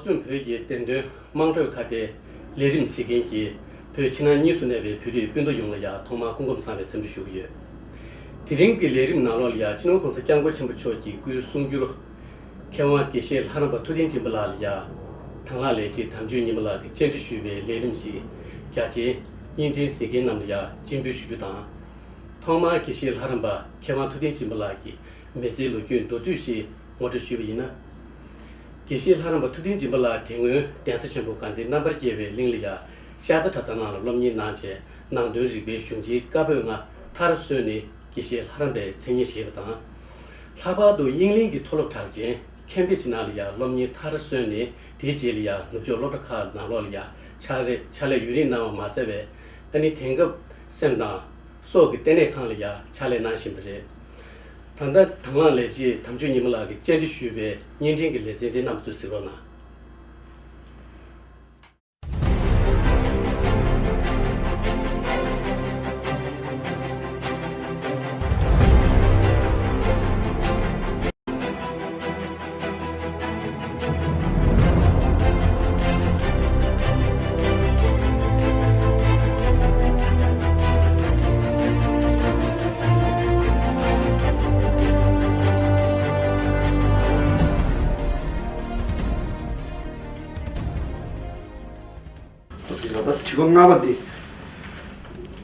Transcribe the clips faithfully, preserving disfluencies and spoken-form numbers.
ཁྲོམ་བོད་ཀྱི་བདེན་དོན་དམངས་ཁྲོད་ཁ་བརྡའི་ལས་རིམ་གཟིགས་མཁན་གྱི་བོད་ཕྱི་ནང་གཉིས་སུ་གནས་པའི་བོད་རིགས་སྤུན་ཟླ་ཡོངས་ལ་ཡང་ཐོག་མར་སྐུ་ཁམས་བཟང་བའི་འཚམས་འདྲི་ཞུ་གི་ཡོད། དེ་རིང་གི་ལས་རིམ་ནང་ལོགས་ལ་ཡང་སྤྱི་ནོར་༸གོང་ས་༸སྐྱབས་མགོན་ཆེན་པོ་མཆོག་གི་སྐུའི་གསུང་སྒྱུར། མཁས་དབང་དགེ་བཤེས་ལྷ་རམས་པ་ཐུབ་བསྟན་སྦྱིན་པ་ལགས་ལ་ཡང་། དང་བླངས་ལས་བྱེད་དམ་ཆོས་ཉི་མ་ལགས་ཀྱིས་བཅར་འདྲི་ཞུས་པའི་ལས་རིམ་ཞིག་རྒྱ་ཆེའི་བརྙན་འཕྲིན་གཟིགས་མཁན་རྣམས་ལ་ཡང་སྤྱན་འབུལ་ཞུ་རྒྱུ་དང་། ཐོག་མར་དགེ་བཤེས་ལྷ་རམས་པ་མཁས་དབང་ཐུབ་བསྟན་སྦྱིན་པ་ལགས་ཀྱི་མི་ཚེའི་ལོ་རྒྱུས་མདོར་བསྡུས་ཤིག་ངོ་སྤྲོད་ཞུས་པ་ཡིན་ན། དགེ་བཤེས་ལྷ་རམས་པ་ཐུབ་བསྟན་སྦྱིན་པ་ལགས་དེ་སྔོན་གདན་ས་ཆེན་པོ་དགའ་ལྡན་རྣམ་པར་རྒྱལ་བའི་གླིང་ལ་ཡང་ཤར་རྩ་གྲྭ་ཚང་ནང་ལ་སློབ་གཉེར་གནང་རྗེས་ནང་དོན་རིག་པའི་གཞུང་ཆེན་བཀའ་པོད་ལྔ་མཐར་སོན་ནས་དགེ་བཤེས་ལྷ་རམས་པའི་མཚན་སྙན་བཞེས་པ་དང་། ལྷག་པར་དུ་དབྱིངས་གླིང་གི་མཐོ་སློབ་གྲགས་ཅན་ཁེམ་བྷི་ཇི་ནང་ལ་ཡང་སློབ་གཉེར་མཐར་སོན་ནས་དེའི་རྗེས་ལ་ཡང་ནུབ་ཕྱོགས་སློབ་གྲྭ་ཁག་ནང་ལོགས་ལ་ཡང་ཕྱག་ལས་ཕྱག་ལས་ཡུན་རིང་གནང་བ་མ་ཟད་པའི་ཨ་ནི་དེང་སྐབས་སེམས་དང་། སྲོག་གི་ལྟེ་གནས་ཁང་ལ་ཡང་ཕྱག་ལས་གནང་བཞིན་པ་རེད། ད་ལྟ་དང་བླངས་ལས་བྱེད་དམ་ཆོས་ཉི་མ་ལགས་ཀྱིས་བཅར་འདྲི་ཞུས་པའི་བརྙན་འཕྲིན་གྱི་ལེ་ཚན་དེ་རྣམ་པ་ཚོས་གཟིགས་རོགས་གནང་། ད་དྲི་བ་ལྔ་པ་འདི།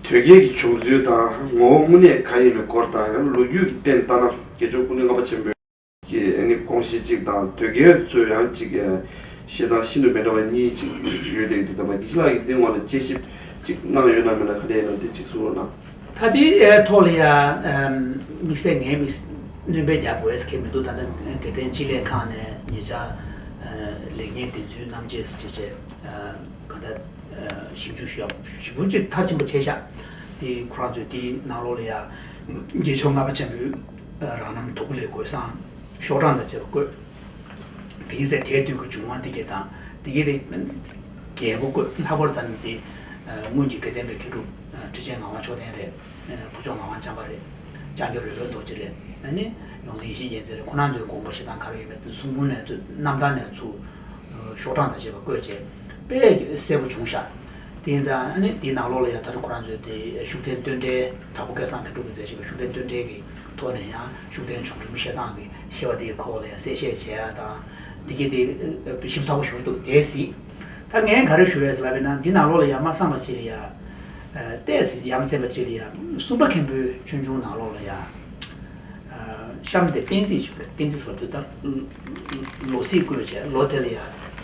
དོལ་རྒྱལ་གྱི་བྱུང་ཚུལ་དང་ངོ་བོ་དངོས་གནས་གང་ཡིན་པའི་སྐོར་དང་ཡང་ལོ་རྒྱུས་ཀྱི་སྟེང་ལྟ་ན་རྒྱལ་མཆོག་སྐུ་ཕྲེང་ལྔ་པ་ཆེན་པོའི་གི་ཨ་ནི་དགོངས་གཞི་གཅིག་དང་དོལ་རྒྱལ་ཚོས་ཡང་གཅིག་བཤད་སྟངས་ཤིན་ཏུ་མི་འདྲ་བ་གཉིས་གཅིག་ཡོད་དེ། དེ་ལྟ་བ་དགེ་བཤེས་ལགས་ཀྱིས་འདི་ངོ་ལ་དཔྱད་ཞིབ་གཅིག་གནང་ཡོད་ན་མེད་ན་ག་རེ་ཡིན་ན་དེ་གཅིག་གསུང་རོགས་གནང་། ད་ལྟའི་ཐོག་ལ་ཡང་དམིགས་བསལ་ངས་དམིགས་སྣོན་པ་རྒྱག་དགོས་ཀྱི་མི་འདུག་ད་ལྟ་དགེ་ལྡན་སྤྱི་ལས་ཁང་ནས་ཉེ་ཆར་ལེགས་ཉེས་བདེན་རྫུན་རྣམ་འབྱེད་ཟེར་བྱས་གང་ལྟར་ཞིབ་འཇུག་ཞུ་ཡག་ཞེ་པོ་ཅིག་མཐར་ཕྱིན་པ་བྱས་ཤག་དེ་ཁོ་རང་ཚོས་དེའི་ནང་ལོགས་ལ་ཡང་རྒྱལ་མཆོག་ལྔ་པ་ཆེན་པོའི་རང་རྣམ་དུ་ཀུ་ལའི་གོས་བཟང་ཤོག་གྲངས་དང་བཅས་པ་བཀོད། དེའི་ཚེ་དེའི་དུས་ཀྱི་འབྱུང་བ་འདི་གས་དང་འདི་གས་དེ་རྒྱལ་པོ་བཀོད། ལྷག་པར་དུ་ནི་དེ་སྔོན་གྱི་དགེ་ལྡན་པའི་མཁས་གྲུབ་ཁྲི་ཆེན་ངག་དབང་མཆོག་ལྡན་རེད། ཕུར་ལྕོག་ངག་དབང་བྱམས་པ་རེད། ལྕང་སྐྱ་རོལ་པའི་རྡོ་རྗེ་རེད། ཨ་ནི་ཡོངས་འཛིན་ཡེ་ཤེས་རྒྱལ་མཚན་རེད། ཁོ་རང་ཚོའི་དགོངས་པ་བཞེས་སྟངས་ག་རེ་ཡོད་མེད་དེ་གསུང་འབུམ་ནས་ཚུར་རྣམ་ཐར་ནས་ཚུར་ཤོག་གྲངས་དང་བཅས་པ་བཀོད་བྱས་དཔེ་གསལ་པོ་བྱུང་ཤག་དེ་ཡིན་ཙང་ཨ་ནི་དེའི་ནང་ལོགས་ལ་ཡང་ད་རུང་ཁོ་རང་ཚོས་དེ་ཤུགས་ལྡན་བསྟོད་འགྲེལ་དྭགས་པོ་སྐལ་བཟང་མཁས་གྲུབ་ཀྱིས་མཛད་བཞིན་པའི་ཤུགས་ལྡན་བསྟོད་འགྲེལ་གྱི་ཐོག་ནས་ཡང་ཤུགས་ལྡན་བྱུང་རིམ་བཤད་སྟངས་ཀྱི་བཤད་པ་དེའི་སྐོར་ལ་ཡང་གསལ་བཤད་བྱས་ཡ་དང་འདི་གས་དེ་ཞིབ་ཚགས་པོ་ཞུ་འདུག་དེ་སྲིད། ད་ངས་ག་རེ་ཞུ་ཡས་ལབ་ཡིན་ན་འདི་ནང་ལོགས་ལ་ཡ་མ་བསམ་པ་ཅིག་ལ་ཡ། ཏོག་ཙམ་ཡ་མཚན་པ་ཅིག་ལ་ཡ། སུམ་པ་མཁན་པོའི་ཆོས་འབྱུང་ནང་ལོགས་ལ་ཡ། གཤམ་དེ་བསྟན་རྩིས་ཅིག་རེད། བསྟན་རྩིས་ཟེར་དུས་ད། ལོ་ཚིགས་བཀོད་བྱས་ལོ་དེ་ལ་ཡ།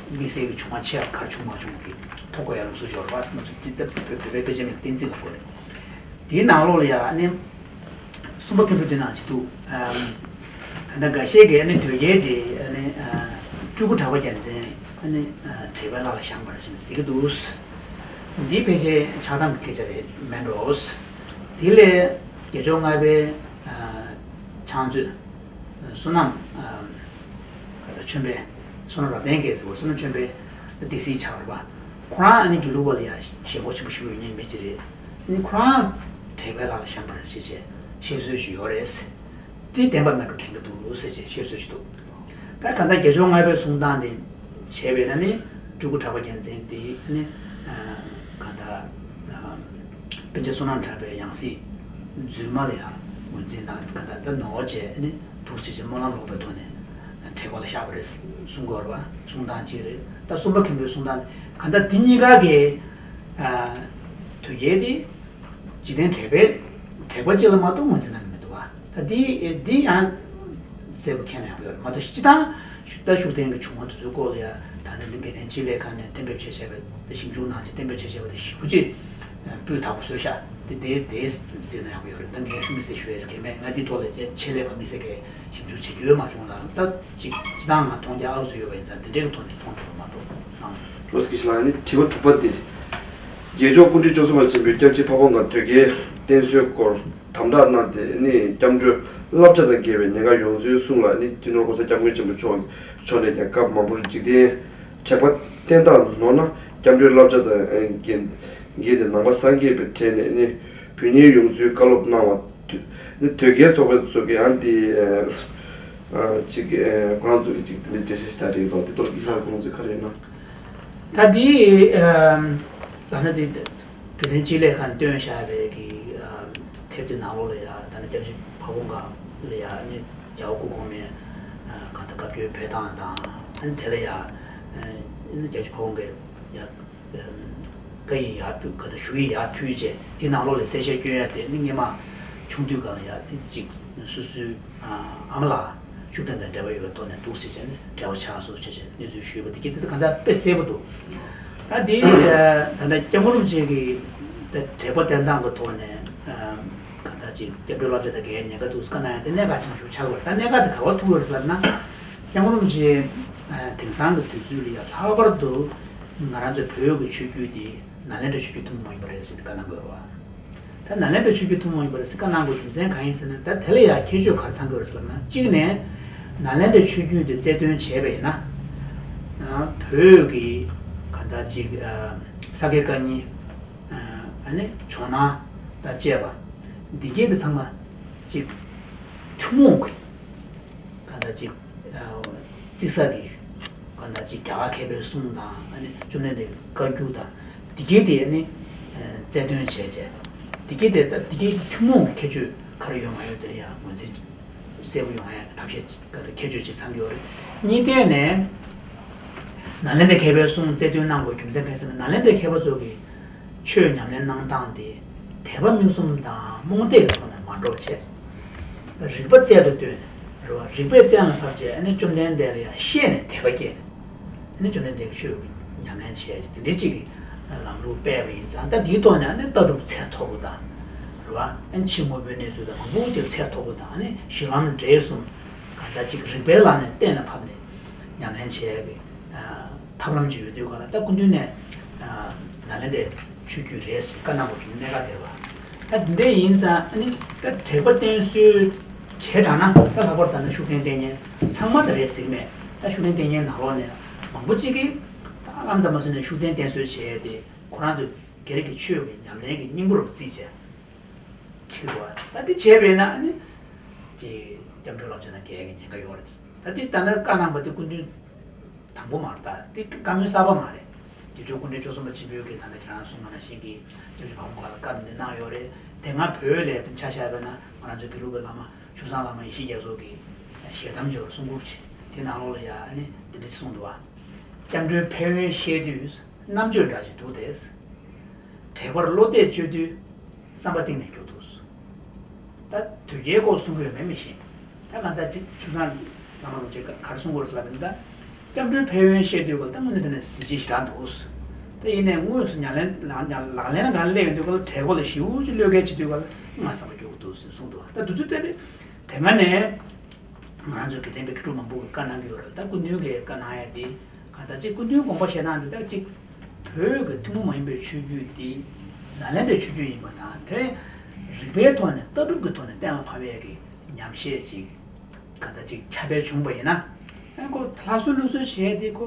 དམིགས་བསལ་གྱི་བྱུང་བ་ཆེ་བ་ག་རེ་བྱུང་མ་བྱུང་གི་ཐོ་བཀོད་ཡ་ལུགས་སྲོལ་ཅིག་ཡོད་རེད་པ། ང་ཚོ་དེ་ལྟར་བོད་བོད་པའི་དཔེ་ཆའི་མིང་བསྟན་རྩིས་ལ་བཀོད་རེད། དེའི་ནང་ལོགས་ལ་ཡ་ཨ་ནི། སུམ་པ་མཁན་པོའི་དེ་ནང་ཅི་འདུག་ད་ལྟ་འགའ་ཤས་ཀྱིས་ཨ་ནི་དོལ་རྒྱལ་དེ་ཨ་ནི་སྤྲུལ་སྐུ་གྲགས་པ་རྒྱལ་མཚན་ཨ་ནི་དྲེགས་པའི་ལྷ་ལ་བཞེངས་པ་རེད་ཟེར་ནས་ཟེར་གྱི་འདུག་འདི་ཕལ་ཆེར་ཆགས་སྡང་གི་སྐད་ཆ་རེད་མེད་འགྲོ། དེ་ལས་རྒྱལ་མཆོག་ལྔ་པའི་ཕྱག་མཛོད་བསོད་ནམས་ག་ས་ཆོས་འཕེལ། བསོད་ནམས་རབ་བརྟན་རྒྱལ་ཟེར་བ་བསོད་ནམས་ཆོས་འཕེལ་སྡེ་སྲིད་ཆགས་པ་རེད་པ། ཁོ་རང་ཨ་ནི་དགེ་ལུགས་པ་ལ་ཡང་ཞེན་ཁོག་ཆེན་པོ་ཞིག་ཡོད་མཁན་མི་ཅིག་རེད། ཨ་ནི་ཁོ་རང་དྲེགས་པའི་ལྷ་ལ་བཞེངས་པ་རེད་ཟེར་བྱས་བཤད་སྲོལ་ཞིག་ཡོད་རེད། དེ་བདེན་པ་མེད་འགྲོ་དྲན་གྱི་འདུག་ཟེར་བྱས་བཤད་སྲོལ་ཞིག་འདུག་ད་གང་ལྟར་རྒྱལ་མཆོག་ལྔ་པའི་གསུང་སྟངས་དེ་བྱས་པས་ན་ནི་སྤྲུལ་སྐུ་གྲགས་པ་རྒྱལ་མཚན་དེ་ནི་གང་ལྟར་པཎ་ཆེན་བསོད་ནམས་གྲགས་པའི་ཡང་སྲིད་རྫུན་མ་ལ་ཡང་ངོས་འཛིན་དང་གང་ལྟར་ད་ནོར་བ་བྱས་ནི་འདུག་ཅེས་བྱས་སྨོན་ལམ་ལོག་པའི་ཐོག་ནས་དྲེགས་པ་ལ་བཞག་པ་རེད་གསུང་གི་ཡོད་རེད་པ། གསུང་སྟངས་གཅིག་རེད། ད་སུམ་པ་མཁན་པོའི་གསུང་སྟངས་གང་ལྟར་འདི་གཉིས་ཀ་གི་དོལ་རྒྱལ་དེ། འཇིག་རྟེན་དྲེགས་པའི་དྲེགས་པ་གཅིག་ལ་མ་གཏོགས་ངོས་འཛིན་གནང་གི་མི་འདུག་བ། ད་འདི་འདི་ཡང་གསལ་པོ་མཁྱེན་ན་ཡག་པོ་ཡོད་རེད་མ་གཏོགས་སྤྱི་བཏང་ད་ཤུགས་ལྡན་གྱི་བྱུང་བ་དེ་ཚོའི་སྐོར་ལ་ཡང་ད་ལྟ་འདི་དགེ་ལྡན་སྤྱི་ལས་ཁང་ནས་གཏན་འབེབས་བྱས་བྱས་པའི་ད་ཞིབ་འཇུག་གནང་བྱས་གཏན་འབེབས་བྱས་བྱས་པ་དེ་ཞིབ་པོ་ཅིག་སྤུས་དག་པོ་བཟོས་ཤག་དེ་དེ་དེ་ཟེར་ན་ཡག་པོ་ཡོད་རེད། ད་ངས་ཤུགས་མི་སེ་ཞུ་ཡས་གལ་མེད། ང་འདི་ཐོག་ལ་ཆེད་ལས་པ་མི་སེ་གས་ཞིབ་འཇུག་བྱེད་རྒྱུ་ཡོད་མ་བྱུང་ལ། ད་ཅིག་སྤྱི་བཏང་ང་མཐོང་རྒྱ་ཨའུ་ཚོ་ཡོད་པ་ཡིན་ཙང་དེ་འདྲའི་གི་ཐོག་ནས་མཐོང་ཐུབ་པ་མ་གཏོགས་དང་། ལོ་སི་ཀི་ཤི་ལ་ནི་དྲི་བ་དྲུག་པ་འདི། རྒྱལ་མཆོག་སྐུ་ཕྲེང་བཅུ་གསུམ་པ་ཆེན་པོས་སྐྱབས་རྗེ་ཕ་བོང་ཁ་དོལ་རྒྱལ་བསྟེན་གསོལ་སྐོར་དམ་བསྒྲགས་གནང་སྟེ་ནི་སྐྱབས་འགྲོའི་བསླབ་བྱ་དང་འགལ་བའི་ཉེན་ཁ་ཡོང་ཚུལ་གསུངས་ལ་ནི་སྤྱི་ནོར་༸གོང་ས་༸སྐྱབས་མགོན་ཆེན་པོ་མཆོག་མཆོག་ནས་ཀྱང་སྐབས་མང་པོར་འཇིག་རྟེན་དྲེགས་པ་བསྟེན་སྟངས་ནོར་ན་སྐྱབས་འགྲོའི་བསླབ་བྱ་དང་འགལ་འགལ་ཏེ་ནང་པ་སངས་རྒྱས་པའི་གྲས་ནས་ནི་བུད་ཉལ་ཡོང་ཚུལ་བཀའ་སློབ་གནང་བ། ནི་དོལ་རྒྱལ་ཚོགས་པའི་ཚོགས་ཀྱི་ཡང་དེ། ཅིག་ཁོ་རང་ཚོ་གི་ཅིག་དེ་འདྲའི་འགྲེལ་བཤད་ཞིག་ད་ཅིག་འདུག་དེ་ཐོག་གི་ལྷག་དགོངས་ཚུལ་ག་རེ་ཡོད་ན། ད་དེ་ད་ནི་དེ་དགེ་ལྡན་སྤྱི་ལེ་ཁང་བཏོན་བཞག་པའི་གི་དེབ་དེ་ནང་ལོགས་ལ་ཡ་ད་ནི་སྐྱབས་རྗེ་ཕ་བོང་ཁ་ལ་ཡ་ནི་རྒྱལ་བ་སྐུ་གོང་མའི་གང་ལྟར་བཀའ་བརྒྱུད་འབད་སྟངས་དང་ཨ་ནི་དེ་ལ་ཡ་ནི་སྐྱབས་རྗེ་ཕ་བོང་ཁའི་ཡ་བཀའ་ཡིག་ཡར་ཕུལ་ག་ད་ཞུ་ཡིག་ཡར་ཕུལ་བྱས་དེ་ནང་ལོགས་ལ་གསལ་བཤད་སྐྱོན་ཡ་དེ་ནི་སྔས་མ་ཆུང་དུས་སྒང་ལ་ཡ་ནི་གཅིག་སོ་སོའི་ཨ་མ་ལགས་ཤུགས་ལྡན་དང་འབྲེལ་བ་ཡོད་པའི་ཐོག་ནས་འདུག་ཟེར་བྱས་ནས་འབྲེལ་བ་ཆགས་སོང་ཟེར་བྱས་གནས་ཚུལ་ཞུས་པ་དེ་གི་དེ་གང་ལྟར་དཔེ་གསལ་པོ་འདུག་ད་དེ་ད་ལྟ་སྐྱབས་མགོན་རིན་པོ་ཆེ་གི་ད་དྲེགས་པ་བསྟེན་སྟངས་ཀྱི་ཐོག་ནས་གང་ལྟར་ཅིག་སྐྱབས་འགྲོའི་བསླབ་བྱ་དང་འགལ་ཉེན་ཁ་འདུག་བཀའ་གནང་ཡ་དེ་གནད་འགག་ཆེན་པོ་ཞིག་ཆགས་དགོས་རེད། ད་གནད་འགག་དེ་ག་པར་ཐུག་ཡོད་རེད་ཟེར་ལབ་ན། སྐྱབས་མགོན་རིན་པོ་ཆེ་དེང་སང་གི་དུས་ཚོད་ལ་ཡ་ལྷག་པར་དུ་ང་རང་ཚོའི་བོད་ཀྱི་ཆོས་བརྒྱུད་དེ་ནཱ་ལེནྡྲའི་ཆོས་བརྒྱུད་ཐུན་མོང་མ་ཡིན་པ་རེད་ཟེར་ནས་བཀའ་གནང་དགོས་རེད་བ། ད་ནཱ་ལེནྡྲའི་ཆོས་བརྒྱུད་ཐུན་མོང་མ་ཡིན་པ་རེད་ཟེར་བཀའ་གནང་དགོས་རྒྱུ་མཚན་གང་ཡིན་ཟེར་ན། ད་དེ་ལ་ཡང་ཁྱད་ཆོས་ག་རེ་ཚང་དགོས་རེད་ཟེར་ལབ་ན། གཅིག་ནས་ནཱ་ལེནྡྲའི་ཆོས་བརྒྱུད་དེ་རྩ་དོན་བྱས་པ་ཡིན་ན། བོད་ཀྱི་གང་ལྟར་ཅིག་ས་དགེ་བཀའ་རྙིང་ཨ་ནི་ཇོ་ནང་དང་བཅས་པ་འདི་གས་དེ་ཚང་མ་ཅིག་ཐུན་མོང་གི་གང་ལྟར་ཅིག་བརྩི་ས་གི་གང་ལྟར་ཅིག་རྒྱ་གར་མཁས་པའི་གསུང་དང་ཨ་ནི་བཅོམ་ལྡན་འདས་ཀྱི་བཀའ་བརྒྱུད་དང་འདི་གས་དེ་ཨ་ནི་རྩ་དོན་བྱས་བྱས་འདི་གས་དེ་ད་འདི་གས་ཐུན་མོང་གི་ཁྱད་ཆོས་ག་རེ་ཡོད་མ་ཡོད་དེ་ལ་ཡང་ངོས་འཛིན་གསལ་པོ་ཡོང་ཡ་ཐབས་ཤེས་ཁྱད་ཆོས་ཅིག་ཚང་གི་ཡོད་རེད། གཉིས་ཐད་ནས་ནཱ་ལེནྡྲའི་མཁས་པའི་གསུང་རྩ་དོན་གནང་དགོས་རྒྱུ་མཚན་གང་ཡིན་ཟེར་ན། ནཱ་ལེནྡྲའི་མཁས་པ་ཚོ་གིས་ཆོས་ཉམས་ལེན་གནང་སྟངས་དེ་དད་པ་མིག་བཙུམ་དང་རྨོངས་དད་ཀྱི་ཐོག་ནས་མ་འགྲོ་བྱས། རིག་པ་རྩལ་དུ་བཏོན་ནས་རེད་བ། རིག་པས་གཏན་ལ་ཕབ་བྱས་ཨ་ནི་བཅོམ་ལྡན་འདས་ལ་ཡང་ཤེས་ནས་དད་པ་སྐྱེས་ནས་ཨ་ནི་བཅོམ་ལྡན་འདས་ཀྱི་ཆོས་ཉམས་ལེན་བྱས་ཏེ་དེ་འདྲའི་ཅིག་གི་ལམ་ལུགས་སྤེལ་བ་ཡིན་ཙང་། ད་འདིའི་ཐོག་ནས་ཨ་ནི་ལྟ་གྲུབ་ཚད་མཐོ་པོ་དང་རེད་བ། ཨ་ནི་ཕྱི་དངོས་པོའི་གནས་ཚུལ་དང་མང་པོ་ཅིག་ཚད་མཐོ་པོ་དང་ཨ་ནི་གཞི་ལམ་འབྲས་གསུམ་གང་ལྟར་ཅིག་རིག་པའི་ལམ་ནས་གཏན་ལ་ཕབ་ནས་ཉམས་ལེན་བྱེད་ཡ་གི་ཐབས་ལམ་ཅིག་ཡོད་དུས་ག་ལ། ད་སྐུ་མདུན་ནས་ནཱ་ལེནྡྲའི་ཆོས་བརྒྱུད་རེད་ཟེར་བཀའ་གནང་དགོས་རྒྱུ་གནད་འགག་དེ་རེད་བ། ད་འདི་འདྲ་ཡིན་ཙང་ཨ་ནི་ད་དྲེགས་པ་བསྟེན་གསོལ་བྱས་དྲགས་ན། ད་ལྷག་པར་ད་ནི་ཤུགས་ལྡན་བསྟེན་མཁན་ཚང་མ་ད་རེད་ཟེར་གི་མེད། ད་ཤུགས་ལྡན་བསྟེན་མཁན་ནང་ལོགས་ནས་མང་པོ་ཅིག་གིས་ད་ཨ་མདའ་མ་ཟེར་ནས་ཤུགས་ལྡན་བསྟེན་གསོལ་བྱས་ཏེ་ཁོ་རང་ཚོ་སྒེར་གྱི་ཆོས་ཀྱི་ཉམས་ལེན་གྱི་སྙིང་པོར་བརྩིས་བྱས། ཁྲིད་འགྲོ་བ། ད་འདི་བྱས་པས་ན་ཨ་ནི་ཅིག་སྐྱབས་འགྲོའི་བསླབ་བྱ་དང་འགལ་གྱི་ཉེན་ཁ་ཡོད་རེད། ད་འདི་ད་ལྟ་བཀའ་གནང་པ་འདི་སྐུ་མདུན་དང་པོ་མ་རེད། ད་འདི་བཀའ་མོལ་གསར་པ་མ་རེད། དགེ་ཆོས་སྐུ་ཕྲེང་བཅུ་གསུམ་པ་ཆེན་པོའི་གི་ད་ལྟ་ཁྱེད་རང་གསུངས་པ་ནང་བཞིན་གྱི་སྐྱབས་རྗེ་ཕ་བོང་ཁ་ལ་བཀའ་འདི་གནང་ཡོད་རེད། དེ་སྔ་བོད་ལ་ཆ་བཞག་པ་ན་ང་རང་ཚོ་དགེ་ལུགས་པའི་བླ་མ་ཆུ་བཟང་བླ་མ་ཡེ་ཤེས་རྒྱ་མཚོ་གི་ཞལ་གདམས་སྦྱོར་གསུང་མགུར་ཆེ་དེ་ནང་ལོགས་ལ་ཡ་ཨ་ནི་འདི་འདྲ་གསུངས་འདུག་བ། སྐྱབས་འགྲོའི་ཕན་ཡོན་ཤེས་དུས་རྣམ་དཔྱོད་འདྲ་ཞིག་འདུག་སྟེ། དྲེགས་པར་བློ་གཏད་བཅོལ་དུས་བསམ་པ་གཏིང་ནས་སྐྱོ་འདུག་ད་དོལ་རྒྱལ་སྐོར་གསུང་གི་ཡོད་མེད་མི་ཤེས། ད་ང་ད་ཅིག་ཆུ་ཚང་བླ་མ་རིན་པོ་ཆེ་ག་རེ་གསུང་གི་ཡོད་རེད་ཟེར་ལབ་པ་ཡིན་ན། ད་སྐྱབས་འགྲོའི་ཕན་ཡོན་བཤད་དུས་སྐབས་ད་དངོས་གནས་དྲང་གནས་གཟི་བརྗིད་ཞེ་དྲག་འདུག་ད་ཡིན་ནའི་དངོས་སུ་ཉམས་ལེན་ལག་ལག་ལེན་ལ་ག་རེ་སླེབས་ཡོང་དུས་སྐབས་ལ་དྲེགས་པ་ལ་ཞེ་པོ་ཅིག་བློས་འགེལ་བྱེད་དུས་སྐབས་ལ་སྔར་བསམ་པ་སྐྱོ་པོ་འདུག་ཟེར་གསུངས་འདུག་ད་དུས་ཚོད་དེ་དེ་སྔ་ནས་ང་རང་ཚོའི་དགེ་ལྡན་པའི་མཁས་གྲུབ་མང་པོ་གིས་བཀའ་གནང་གི་ཡོད་རེད། ད་སྐུ་མདུན་གྱིས་བཀའ་གནང་ཡ་དེ་གང་ལྟར་ཅིག་སྐུ་མདུན་དགོངས་པ་བཞེས་སྟངས་དེ་ད་ཅིག་བོད་ཀྱི་ཐུན་མོང་མ་ཡིན་པའི་ཆོས་བརྒྱུད་དེ་ནཱ་ལེནྡྲའི་ཆོས་བརྒྱུད་ཡིན་པ་དང་། དེ་རིག་པའི་ཐོག་ནས་ལྟ་གྲུབ་ཀྱི་ཐོག་ནས་གཏན་ལ་ཕབ་ཡས་ཀྱི་ཉམས་བཞེས་ཅིག་གང་ལྟར་ཅིག་ཁྱབ་སྤེལ་བྱུང་བ་ཡིན་ན། ཨ་ཁོ་ལྷ་གསོལ་ཀླུ་གསོལ་བྱས་ཏེ་ཁོ་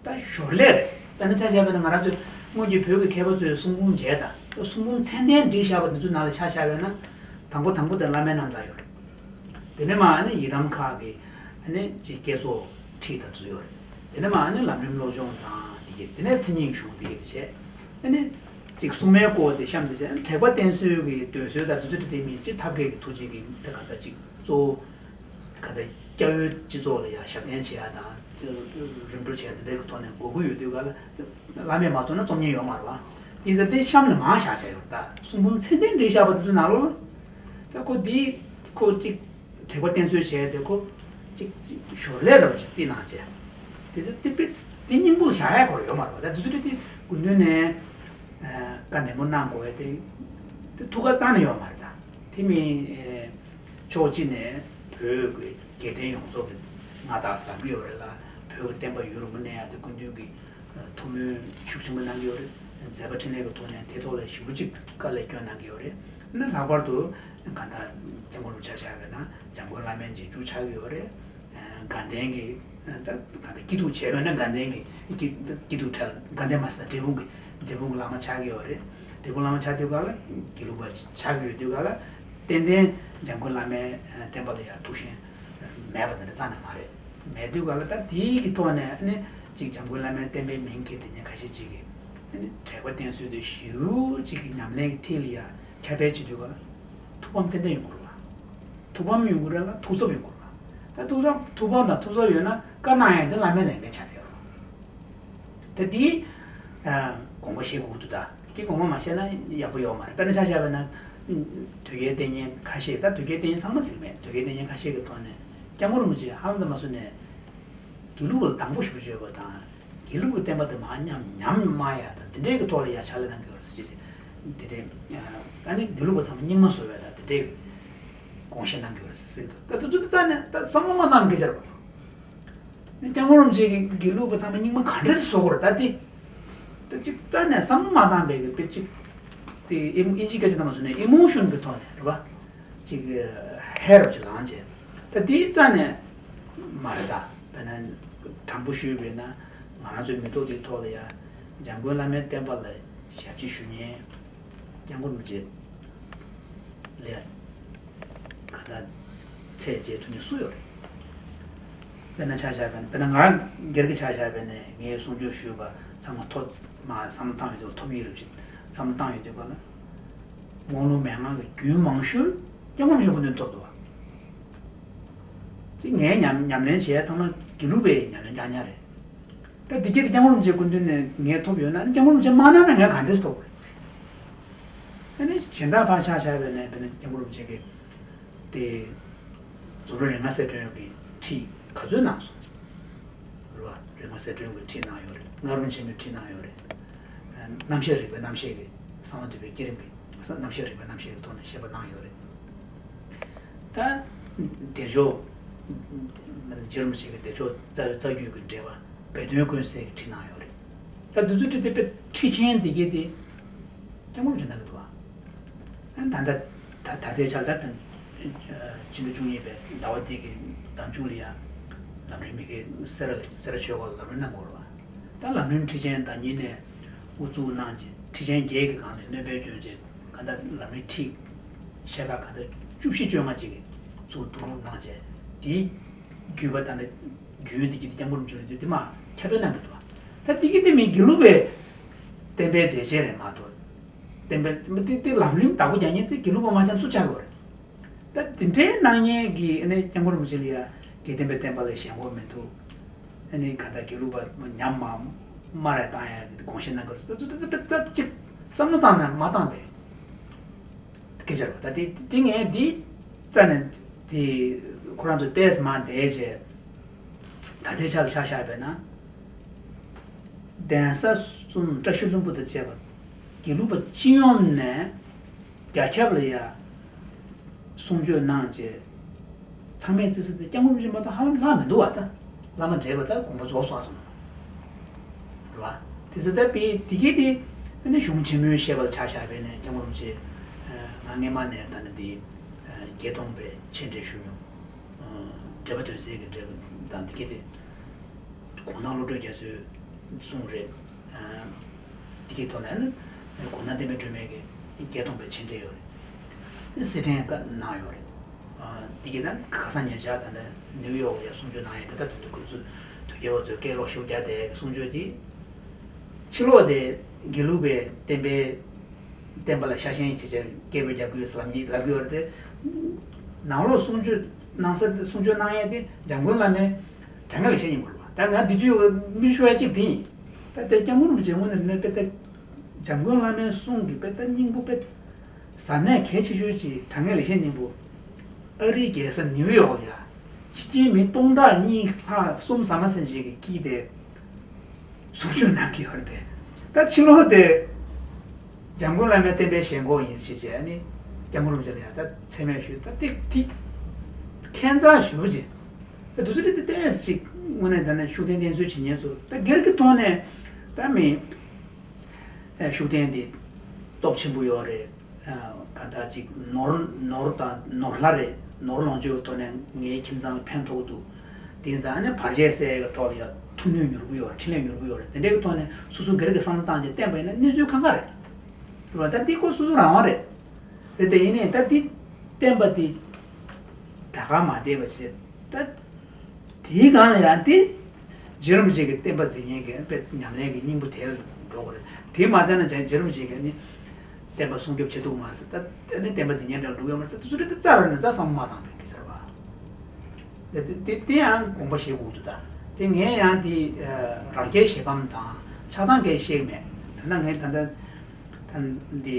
ད་ཞོར་ལས་རེད། དཔེར་ན་ཆ་བཞག་པ་ན་ང་རང་ཚོས་སྔོན་གྱི་བོད་ཀྱི་མཁས་པ་ཚོས་གསུང་འབུམ་མཇལ་དང་གསུང་འབུམ་ཚད་ལྡན་བསྒྲིགས་བཞག་པ་དེ་ཚོའི་ནང་ལ་ཆ་བཞག་པ་ན་དང་པོ་དང་པོ་དེ་བླ་མའི་རྣམ་ཐར་ཡོད་རེད། དེ་ནས་མར་ཨ་ནི་ཡི་དམ་ཁག་གི་ཨ་ནི་ཅིག་བསྐྱེད་རྫོགས་ཁྲིད་དང་ཚུལ་ཡོད་རེད། དེ་ནས་མར་ཨ་ནི་ལམ་རིམ་བློ་སྦྱོང་དང་དེ་གྱད། དེ་ནས་མཚན་ཉིད་གཞུང་དེ་གྱད་དེ་བྱས། ཨ་ནི་ཅིག་སྲུང་མའི་སྐོར་དེ་གཤམ་དེ་བྱས། དྲེགས་པ་བསྟེན་གསོལ་གྱི་འདོད་གསོལ་དང་དེ་ཚོ་དེ་མིན་ཅིག་ཐབས་མཁས་ཀྱི་ཐུགས་རྗེ་གི་དེ་ག་ད་ཅིག་གཙོ་བོ་ག་ད་སྐྱབས་ཡུལ་སྤྱི་ཚོགས་ལ་ཡང་ཞབས་བརྟན་བྱེད་ཡ་དང་རིམ་གྲོ་བྱེད་ཡ་དེ་འདྲའི་གི་ཐོག་ནས་དགོས་མཁོ་ཡོད་དུས་ག་ལ། བླ་མས་མ་བཙུགས་ན་རྩོམ་མཁན་ཡོད་མ་རེད་བ། དེ་ཚོ་དེ་གཤམ་ལ་མར་བཞག་བྱས་ཡོད། ད་གསུང་འབུམ་ཚད་ལྡན་བསྒྲིགས་བཞག་པ་དེ་ཚོའི་ནང་ལོགས་ལ། ད་ཁོ་འདི་ཁོ་གཅིག་དྲེགས་པ་བསྟེན་གསོལ་བྱས་ཏེ་ཁོ་གཅིག་གཅིག་ཞོར་ལས་ར་བ་ཅིག་རྩིས་གནང་བྱས། དེ་ཚོ་དེ་དཔེ་དེ་སྙིང་པོ་ལ་བཞག་ཡ་ཁོ་ར་ཡོད་མ་རེད་བ། ད་དེ་ཚོ་དེ་སྐུ་མདུན་ནས་བཀའ་ནན་པོ་གནང་དགོས་ཡ་དེ་དེ་ཐུགས་ཁ་རྩ་ནས་ཡོད་མ་རེད། ད་དེ་མིན་ཕྱོགས་གཅིག་ནས་བོད་ཀྱི་དགེ་ལྡན་ཡོངས་རྫོགས་ཀྱི་མངའ་བདག་ཟེར་ལབ་ཀྱི་ཡོད་རེད་ལ། བོད་ཀྱི་བསྟན་པ་ཡུན་རིང་པོ་གནས་ཡ་དེ་སྐུ་མདུན་གྱིས་ཐུགས་སྨོན་ཤུགས་ཆེན་པོ་གནང་གི་ཡོད་རེད། མཛད་པ་འཕྲིན་ལས་ཀྱི་ཐོག་ནས་དེ་ཐོག་ལ་ཞེ་པོ་ཅིག་དཀའ་ལས་སྐྱོན་གནང་གི་ཡོད་རེད། ཨ་ནི་ལྷག་པར་དུ་གང་ལྟར་སྐྱབས་མགོན་རིན་པོ་ཆེ་ཆགས་པས་ན་འཇམ་མགོན་བླ་མའི་རྗེས་འཇུག་ཆགས་ཀྱི་ཡོད་རེད། དགའ་ལྡན་གྱི་ད་གང་ལྟར་སྐྱིད་སྡུག་བྱས་པས་ན་དགའ་ལྡན་གྱི་སྐྱིད་སྐྱིད་སྡུག་བྲལ། དགའ་ལྡན་མ་ཟད་འབྲས་སྤུངས་ཀྱི་འབྲས་སྤུངས་ཀྱི་བླ་མ་ཆགས་ཀྱི་ཡོད་རེད། འབྲས་སྤུངས་བླ་མ་ཆགས་དུས་ག་ལ་དགེ་ལུགས་པ་ཆགས་ཀྱི་ཡོད་དུས་ག་ལ་ཏན་ཏན་འཇམ་མགོན་བླ་མའི་བསྟན་པ་ལ་ཡང་ཐུགས་ཞེན་ མེད་པ་དེ་འདྲ་རྩ་ནས་མ་རེད། མེད་དུས་ག་ལ་ད་དེའི་གི་ཐོག་ནས་ཨ་ནི་ཅིག་འཇམ་མགོན་བླ་མའི་བསྟན་པའི་མིང་གི་དེ་ཉིད་ཁ་ཤས་ཅིག་གིས་ཨ་ནི་དྲེགས་པ་བསྟེན་ཚུལ་དེ་ཞེ་པོ་ཅིག་གི་ཉམས་ལེན་གྱི་ཐད་ལ་ཡ་ཁྱབ་སྤེལ་བྱེད་དུས་ག་ལ་ཐུགས་ཕམ་ཏན་ཏན་ཡོང་དགོས་རེད་བ། ཐུགས་ཕམ་ཡོང་དགོས་རེད་ལ་ཐུགས་འཚབ་ཡོང་དགོས་རེད་བ། ད་ཐུགས་འཚབ་ཐུགས་ཕམ་དང་ཐུགས་འཚབ་ཡོད་ན་བཀའ་གནང་ཡ་དེ་བླ་མའི་ལས་འགན་ཆགས་བསྡད་ཡོད་རེད། ད་འདི་དགོངས་པ་བཞེས་དགོས་འདུག་ད་འདི་དགོངས་པ་མ་བཞེས་ན་ཡག་པོ་ཡོད་མ་རེད། དཔེར་ན་ཆ་བཞག་པ་ན་དོལ་རྒྱལ་བསྟེན་མཁན་ཁ་ཤས། ད་དོལ་རྒྱལ་བསྟེན་མཁན་ཚང་མ་ཟེར་གྱི་མེད། དོལ་རྒྱལ་བསྟེན་མཁན་ཁ་ཤས་ཀྱི་ཐོག་ནས་སྐྱབས་མགོན་རིན་པོ་ཆེ་ཧ་ལམ་ད་མ་སུ་ནས་དགེ་ལུགས་པ་ལ་སྡང་པོ་ཞེ་པོ་བྱེད་པ་དང་། དགེ་ལུགས་པའི་བསྟན་པ་དེ་མར་ཉམས་ཉམས་དམའ་ཡ་དང་དེ་འདྲའི་གི་ཐོག་ལ་ཡ་ཕྱག་ལས་གནང་གི་ཡོད་རེད་ཟེར་གྱི་དེ་འདྲའི། ཨ་ནི་དགེ་ལུགས་པ་ཚང་མ་རྙིང་མ་བཟོ་བའི་དང་དེ་འདྲའི་དགོངས་བཞེས་གནང་གི་ཡོད་རེད་ཟེར་གྱི་འདུག་ད་དུ་དུ་དུ་རྩ་ནས་ད་བསམ་བློ་མ་བཏང་སྐད་ཆ་རེད་པ། ནི་སྐྱབས་མགོན་རིན་པོ་ཆེ་གིས་དགེ་ལུགས་པ་ཚང་མ་རྙིང་མ་ག་འདྲ་ཞིག་བཟོ་དགོས་རེད། ད་དེ་ད་ཅིག་རྩ་ནས་བསམ་བློ་མ་བཏང་བའི་གི་དཔེ་ཅིག་དེ་ཨིན་ཨིན་ཇིའི་སྐད་ཆ་ནང་མ་སོང་ནས་ཨི་མོ་ཤོན་གི་ཐོག་ནས་རེད་པ། ཅིག་ཧེ་རབ་ཅིག་ལངས་བྱས། ད་དེའི་རྩ་ནས་མ་རེད་ད། དཔེར་ན་དྲང་པོ་ཞུས་པས་ན་ང་རང་ཚོའི་མི་ཐོག་དེའི་ཐོག་ལ་ཡ་འཇམ་མགོན་བླ་མའི་བསྟན་པ་ལ་ཞབས་ཕྱི་ཞུ་མཁན་སྐྱབས་མགོན་རིན་པོ་ཆེ་ལས་ག་ད་ཚད་འཇལ་ཐུབ་མཁན་སུ་ཡོད་རེད། དཔེར་ན་ཆ་བཞག་པ་ན་དཔེར་ན་ང་སྒེར་གྱི་ཆ་བཞག་པ་ན་ངས་གསུང་ཆོས་ཞུས་པ་ཚང་མ་ཐོབ་མ་བསམ་བློ་བཏང་ཡོད་དུས་ཐོབ་ཡིན་རབས་ཅིག་བསམ་བློ་བཏང་ཡོད་དུས་ག་ལ། དབང་ལུང་མན་ངག་གི་རྒྱུན་མང་ཤོས་སྐྱབས་མགོན་རིན་པོ་ཆེ་སྐུ་མདུན་ཐོབ་འདུག་བ། ཅིག་ངས་ཉམས་ཉམས་ལེན་བྱས་ཚང་མ་དགེ་ལུགས་པའི་ཉམས་ལེན་རྐྱང་རྐྱང་རེད། ད་འདི་སྐད་དེ་སྐྱབས་མགོན་རིན་པོ་ཆེ་སྐུ་མདུན་ནས་ངས་ཐོབ་ཡོད་ན་ཨ་ནི་སྐྱབས་མགོན་རིན་པོ་ཆེ་མ་གནང་ན་ངས་ག་འདྲས་ཐོབ་དགོས་རེད། ཨ་ནི་གཞན་དག་ཕར་ཆ་བཞག་པ་ན་དཔེར་ན་སྐྱབས་མགོན་རིན་པོ་ཆེ་གིས་དེ་རྫོགས་རིམ་རིམ་ལྔ་གསལ་སྒྲོན་གྱི་ཁྲིད་ག་ཚོད་གནང་སོང་། རེད་བ། རིམ་ལྔ་གསལ་སྒྲོན་གྱི་ཁྲིད་གནང་ཡོད་རེད། སྔགས་རིམ་ཆེན་མོའི་ཁྲིད་གནང་ཡོད་རེད། རྣམ་བཤད་རིག་པའི་རྣམ་བཤད་ཀྱི་གསང་བ་འདུས་པའི་བསྐྱེད་རིམ་གྱི་རྣམ་བཤད་རིག་པའི་རྣམ་བཤད་ཀྱི་ཐོག་ནས་བཤད་པ་གནང་ཡོད་རེད། ད་བདེ་མཆོག་རྗེ་རིན་པོ་ཆེ་གི་བདེ་མཆོག་རྩ་རྩ་རྒྱུད་ཀྱི་འགྲེལ་པ་སྦས་དོན་ཀུན་གསལ་གྱི་ཁྲིད་གནང་ཡོད་རེད། ད་འདི་ཚོ་ཁྲིད་དེ་དཔེ་ཁྲིད་ཆེན་འདི་གས་དེ་སྐྱབས་མགོན་རིན་པོ་ཆེ་གནང་གི་འདུག་བ། ད་ལྟ་ད་ད་ལྟའི་ཆར་ད་ལྟ་ཕྱི་ཟླ་བཅུ་གཉིས་པའི་ཟླ་བ་འདི་གི་ཟླ་མཇུག་ལ་ཡང་ལམ་རིམ་མི་དགེ་སེ་ར་སེ་ར་ཆོས་སྐོར་ལམ་རིམ་གནང་དགོས་རེད་བ། ད་ལམ་རིམ་ཁྲིད་ཆེན་ཟླ་ཉིན་ནས་དབུ་བཙུགས་གནང་རྗེས་ཁྲིད་ཆེན་བརྒྱད་ཀྱི་སྒང་ནས་སྣོན་པ་སྐྱོན་བྱས་གང་ལྟར་ལམ་རིམ་ཁྲིད་ཆེ་ཁག་གང་ལྟར་བཅུ་བཞི་བཅོ་ལྔ་ཅིག་གི་ཚུར་བསྡུ་རུབ་གནང་བྱས་དེའི་བརྒྱུད་པ་ད་ལྟ་རྒྱུན་འདི་གི་དེ་སྐྱབས་མགོན་རིན་པོ་ཆེ་ལ་དེ་མ་ཁྱབ་སྤེལ་གནང་གི་འདུག་ད་དེ་གི་དེ་མིན་དགེ་ལུགས་པའི་བསྟན་པའི་མཛད་ཆེན་རེད་མ་གཏོགས། བསྟན་པའི་དེ་དེ་ལམ་རིམ་བདག་པོ་རྒྱག་མཁན་དེ་དགེ་ལུགས་པ་མ་ཚད་སུ་ཆགས་དགོས་རེད། ད་དེ་འདྲའི་གནང་མཁན་གྱི་ཨ་ནི་སྐྱབས་མགོན་རིན་པོ་ཆེ་ལ་ཡ་དགེ་ལྡན་པའི་བསྟན་པ་ལ་ཞེན་ཁོག་མི་འདུག་ཨ་ནི་ག་ད་དགེ་ལུགས་པ་ཉམས་མ་མ་རེད་བཏང་ཡ་གི་དགོངས་བཞེས་གནང་གི་རེད། ད་ད་ད་ད་ཅིག་བསམ་བློ་བཏང་ན་མ་བཏང་པས། སྐད་ཆ་རེད་པ། ད་དེ་དེ་ངས་འདི་རྩ་ནས་དེ་ཁོ་རང་ཚོ་ཏོག་ཙམ་མར་བསྡད་བྱས་ད་ལྟའི་ཆ་ལ་ཆ་བཞག་པས་ན། གདན་ས་གསུམ་བཀྲ་ཤིས་ལྷུན་པོ་དང་བཅས་པ་དགེ་ལུགས་པ་སྤྱི་ཡོངས་ནས་རྒྱ་ཁྱབ་ལ་ཡ་གསུང་ཆོས་གནང་བྱས་ཚང་མས་བརྩི་ས་དེ་སྐྱབས་མགོན་རིན་པོ་ཆེ་མ་གཏོགས་ཧ་ལམ་ལྷག་མི་འདུག་བ། ད་བླ་མ་བགྲེས་པ་ད་དགོངས་པ་རྫོགས་སོང་ཙམ་རེད་བ། དེ་ཚོ་ད་དཔེ་དེ་གས་དེ་ཨ་ནི་གཞུང་ཆེན་མོའི་བཤད་པ་ལ་ཆ་བཞག་པས་ནས་སྐྱབས་མགོན་རིན་པོ་ཆེ་ང་སྔས་མ་ནས་ད་ནི་དེ་བརྒྱད་སྟོང་པའི་མཆན་འགྲེལ་ཞུ་མྱོང་། འགྲེལ་པ་དོན་གསལ་གྱི་འགྲེལ་པ་དང་དེ་གས་དེ། གུང་ཐང་བློ་གྲོས་རྒྱ་མཚོས་གསུངས་རེད། དེ་གའི་ཐོག་ནས་ནི་གུང་ཐང་བསྟན་པའི་སྒྲོན་མེ་གི་བརྒྱད་སྟོང་པའི་མཆན་འགྲེལ་ཡོད་རེད། གསེར་ཕྲེང་གནང་ཡོད་རེད། དེ་གའི་ད་ཁ་སང་ཉེ་ཆར་ད་ནི་ནིའུ་ཡོག་ལ་གསུང་ཆོས་གནང་ཡས་དེ་ལྟར་དུ་ཁོ་ཚོ་དོལ་རྒྱལ་བ་ཚོས་སྐད་ལོག་ཤུགས་རྒྱག་བསྡད་ཡས་གསུང་ཆོས་དེ། ཕྱི་ལོགས་དེ་དགེ་ལུགས་པའི་བསྟན་པའི་བསྟན་པ་ལ་ཤ་ཞེན་བྱེད་བྱེད་སྐད་འབོད་རྒྱག་གི་ཡོད་ཟེར་ལབ་ཉེས་ལབ་གི་ཡོད་རེད་དེ། ནང་ལོགས་གསུང་ཆོས་གནང་ས་དེ་གསུང་ཆོས་གནང་ཡས་དེ་འཇམ་མགོན་བླ་མའི་དྲང་ངེས་ལེགས་བཤད་སྙིང་པོ་རེད་བ། ད་ང་འདི་དུས་མི་ཞུ་བ་གཅིག་དེ་ཡིན། ད་དེ་སྐྱབས་མགོན་རིན་པོ་ཆེ་དངོས་གནས་དྲང་གནས་དཔེ་ད་འཇམ་མགོན་བླ་མའི་གསུང་གི་དཔེ་ད་སྙིང་པོ་དཔེ་ཟབ་གནད་གལ་ཆེ་ཤོས་ཀྱི་དྲང་ངེས་ལེགས་བཤད་སྙིང་པོ། ཨ་རིའི་རྒྱལ་ས་ནིའུ་ཡོག་ལ་ཡ་ཕྱི་རྒྱལ་མི་སྟོང་ཕྲག་གཉིས་ལྷག་གསུམ་ཟ་མ་ཟིན་ཅིག་གིས་སྐྱིད་དེ། གསུང་ཆོས་གནང་གི་ཡོད་རེད་པས། ད་ཕྱི་ལོགས་དེ་འཇམ་མགོན་བླ་མའི་བསྟན་པའི་ཞེན་ཁོག་ཡིན་ཞེས་བྱས་ནི་སྐྱབས་མགོན་རིན་པོ་ཆེ་ལ་ཡང་ད་མཚན་སྨད་ཞུས། ད་ཏིག་ཏིག་ཁྱད་མཚར་ཞེ་པོ་ཅིག་ད་དུས་ཚོད་དེ་ཏོག་ཙམ་ཅིག་དངོས་གནས་ད་ནི་ཤུགས་ལྡན་བསྟེན་གསོལ་བྱེད་མཁན་ཚོ་ད་སྒེར་གྱི་ཐོག་ནས་ད་མི་ཤུགས་ལྡན་དེ་སྟོབས་ཆེན་པོ་ཡོད་རེད། གང་ལྟར་ཅིག་ནོར་ནོར་དང་ནོར་ལྷ་རེད། ནོར་ལོངས་སྤྱོད་ཀྱི་ཐོག་ནས་ངའི་ཁྱིམ་ཚང་ལ་ཕན་ཐོགས་འདུག་དེ་ཡིན་ཙང་ཨ་ནི་བར་ཆད་སེལ་ཡག་གི་ཐོག་ལ་ཡང་མཐུ་ནུས་མྱུར་པོ་ཡོད་རེད། འཕྲིན་ལས་མྱུར་པོ་ཡོད་རེད། དེ་འདྲའི་གི་ཐོག་ནས་སོ་སོ་སྒེར་གྱི་བསམ་བློ་བཏང་རྗེས་བསྟན་པ་ཡིན་ན་གནས་ཚུལ་གང་ག་རེད། རེད་བ། ད་འདི་ཁོ་སོ་སོ་རང་དབང་རེད། རེད་དེ་ཡིན་ནའི་ད་འདི་བསྟན་པ་འདི་ད་ག་མ་བསྡད་པ་ཞིག་རེད། ད་ དེའི་སྒང་ལ་ཡང་དེ་རྗེ་རིན་པོ་ཆེ་གི་བསྟན་པ་འཛིན་མཁན་གྱི་དཔེ་ཉམས་ལེན་གྱི་སྙིང་པོ་དེ་ལ་འགྲོ་དགོས་རེད། དེ་མ་བསྟེན་ན་རྗེ་རིན་པོ་ཆེ་གིས་ནི་བསྟན་པ་སྲུང་སྐྱོབ་བྱེད་ཐུབ་མ་རེད་ཟེར། ད་ཨ་ནི་བསྟན་པ་འཛིན་མཁན་འདྲ་ལ་འགྲོ་གི་ཡོད་མ་རེད་ཟེར། དེ་ཚོ་རེད། དེ་རྩ་བ་ནས་ད་བསམ་བློ་མ་བཏང་བའི་སྐད་ཆ་རེད་པ། དེ་དེ་དེ་ཡང་དགོངས་པ་བཞེས་དགོས་འདུག་ད་དེ་ངས་ཡང་དེ་རང་རྒྱལ་གཞན་ཕམ་དང་ཆགས་སྡང་སྐད་བཤད་མེད། ད་ལྟ་ངས་ད་ལྟ་ད་འདི་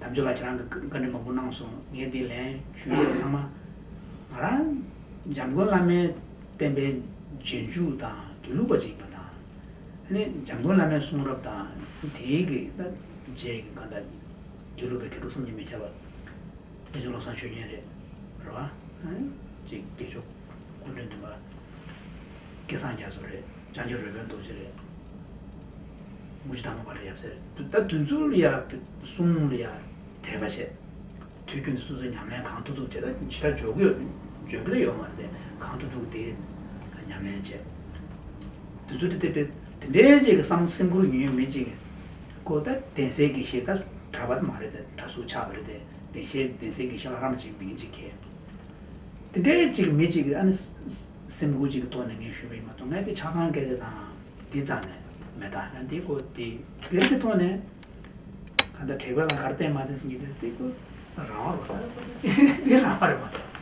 དམ་ཆོས་ལགས་ཁྱེད་རང་གི་བཀའ་འདྲི་མང་པོ་གནང་སོང་། ངས་འདི་ལན་ཞུ་ཡས་ཚང་མ་ང་རང་འཇམ་མགོན་བླ་མའི་བསྟན་པའི་རྗེས་འཇུག་དང་དགེ་ལུགས་པ་ཅིག་ཡིན་པ་དང་། ཨ་ནི་འཇམ་མགོན་བླ་མའི་གསུང་རབ་དང་དེའི་གི་ད་རྗེས་ཀྱི་གང་ལྟར་དགེ་ལུགས་པའི་མཁས་གྲུབ་བསམ་གྱིས་མི་ཁྱབ་པ་རྗེ་བཙུན་བློ་བཟང་ཆོས་རྒྱན་རེད། རེད་བ། ཨ་ནི་ཅིག་དགེ་ཕྱོགས་སྐུ་མགྲོན་བདུན་པ་སྐལ་བཟང་རྒྱ་མཚོ་རེད། བྱང་ཆུབ་རོལ་པའི་རྡོ་རྗེ་རེད། མུ་ཇི་དྷརྨ་པ་ཏྲ་ཡབ་སྲས་རེད། ད་དེ་ཚོ་ལ་ཡ་གསུང་ལ་ཡ་དད་པ་བྱས། དུས་རྒྱུན་དུ་སོ་སོའི་ཉམས་ལེན་གང་ཐུབ་ཐུབ་བྱས། ད་ཇི་ལྟར་འཇོག་གི་ཡོད་འཇོག་གི་ཡོད་མ་རེད་དེ། གང་ཐུབ་ཐུབ་དེ་ཉམས་ལེན་བྱས། དེ་ཚོ་དེ་དེ་དེ་འདྲའི་ཅིག་གི་བསམ་སེམས་ཁུར་ཡོད་མི་ཅིག་གི་ཁོ་ད་གདན་སའི་དགེ་བཤེས་ད་གྲྭ་པ་མ་རེད་དེ། གྲྭ་ཟུར་ཆགས་པ་རེད་དེ། གདན་བཤེས་གདན་སའི་དགེ་བཤེས་ལྷ་རམས་ཅིག་མིང་ཅིག་གི་དེ་འདྲའི་ཅིག་མི་ཅིག་གི་ཨ་ནི་སེམས་ཁུར་ཅིག་གི་ཐོག་ནས་ངས་ཞུས་པ་ཡིན་མ་གཏོགས། ངས་དེ་ཆགས་སྡང་སྐད་ཆ་དང་དེ་རྩ་ནས་མེད། ད་ཡང་དེ་ཁོ་དེ་སྒེར་གྱི་ཐོག་ནས། གང་ལྟར་དྲེགས་པས་ལ་གར་བསྟན་མ་བསྟན་ཟེར་མཁན་དེ་དེ་ཁོ་རང་དབང་རེད་པ། དེ་རང་དབང་རེད་མ་གཏོགས།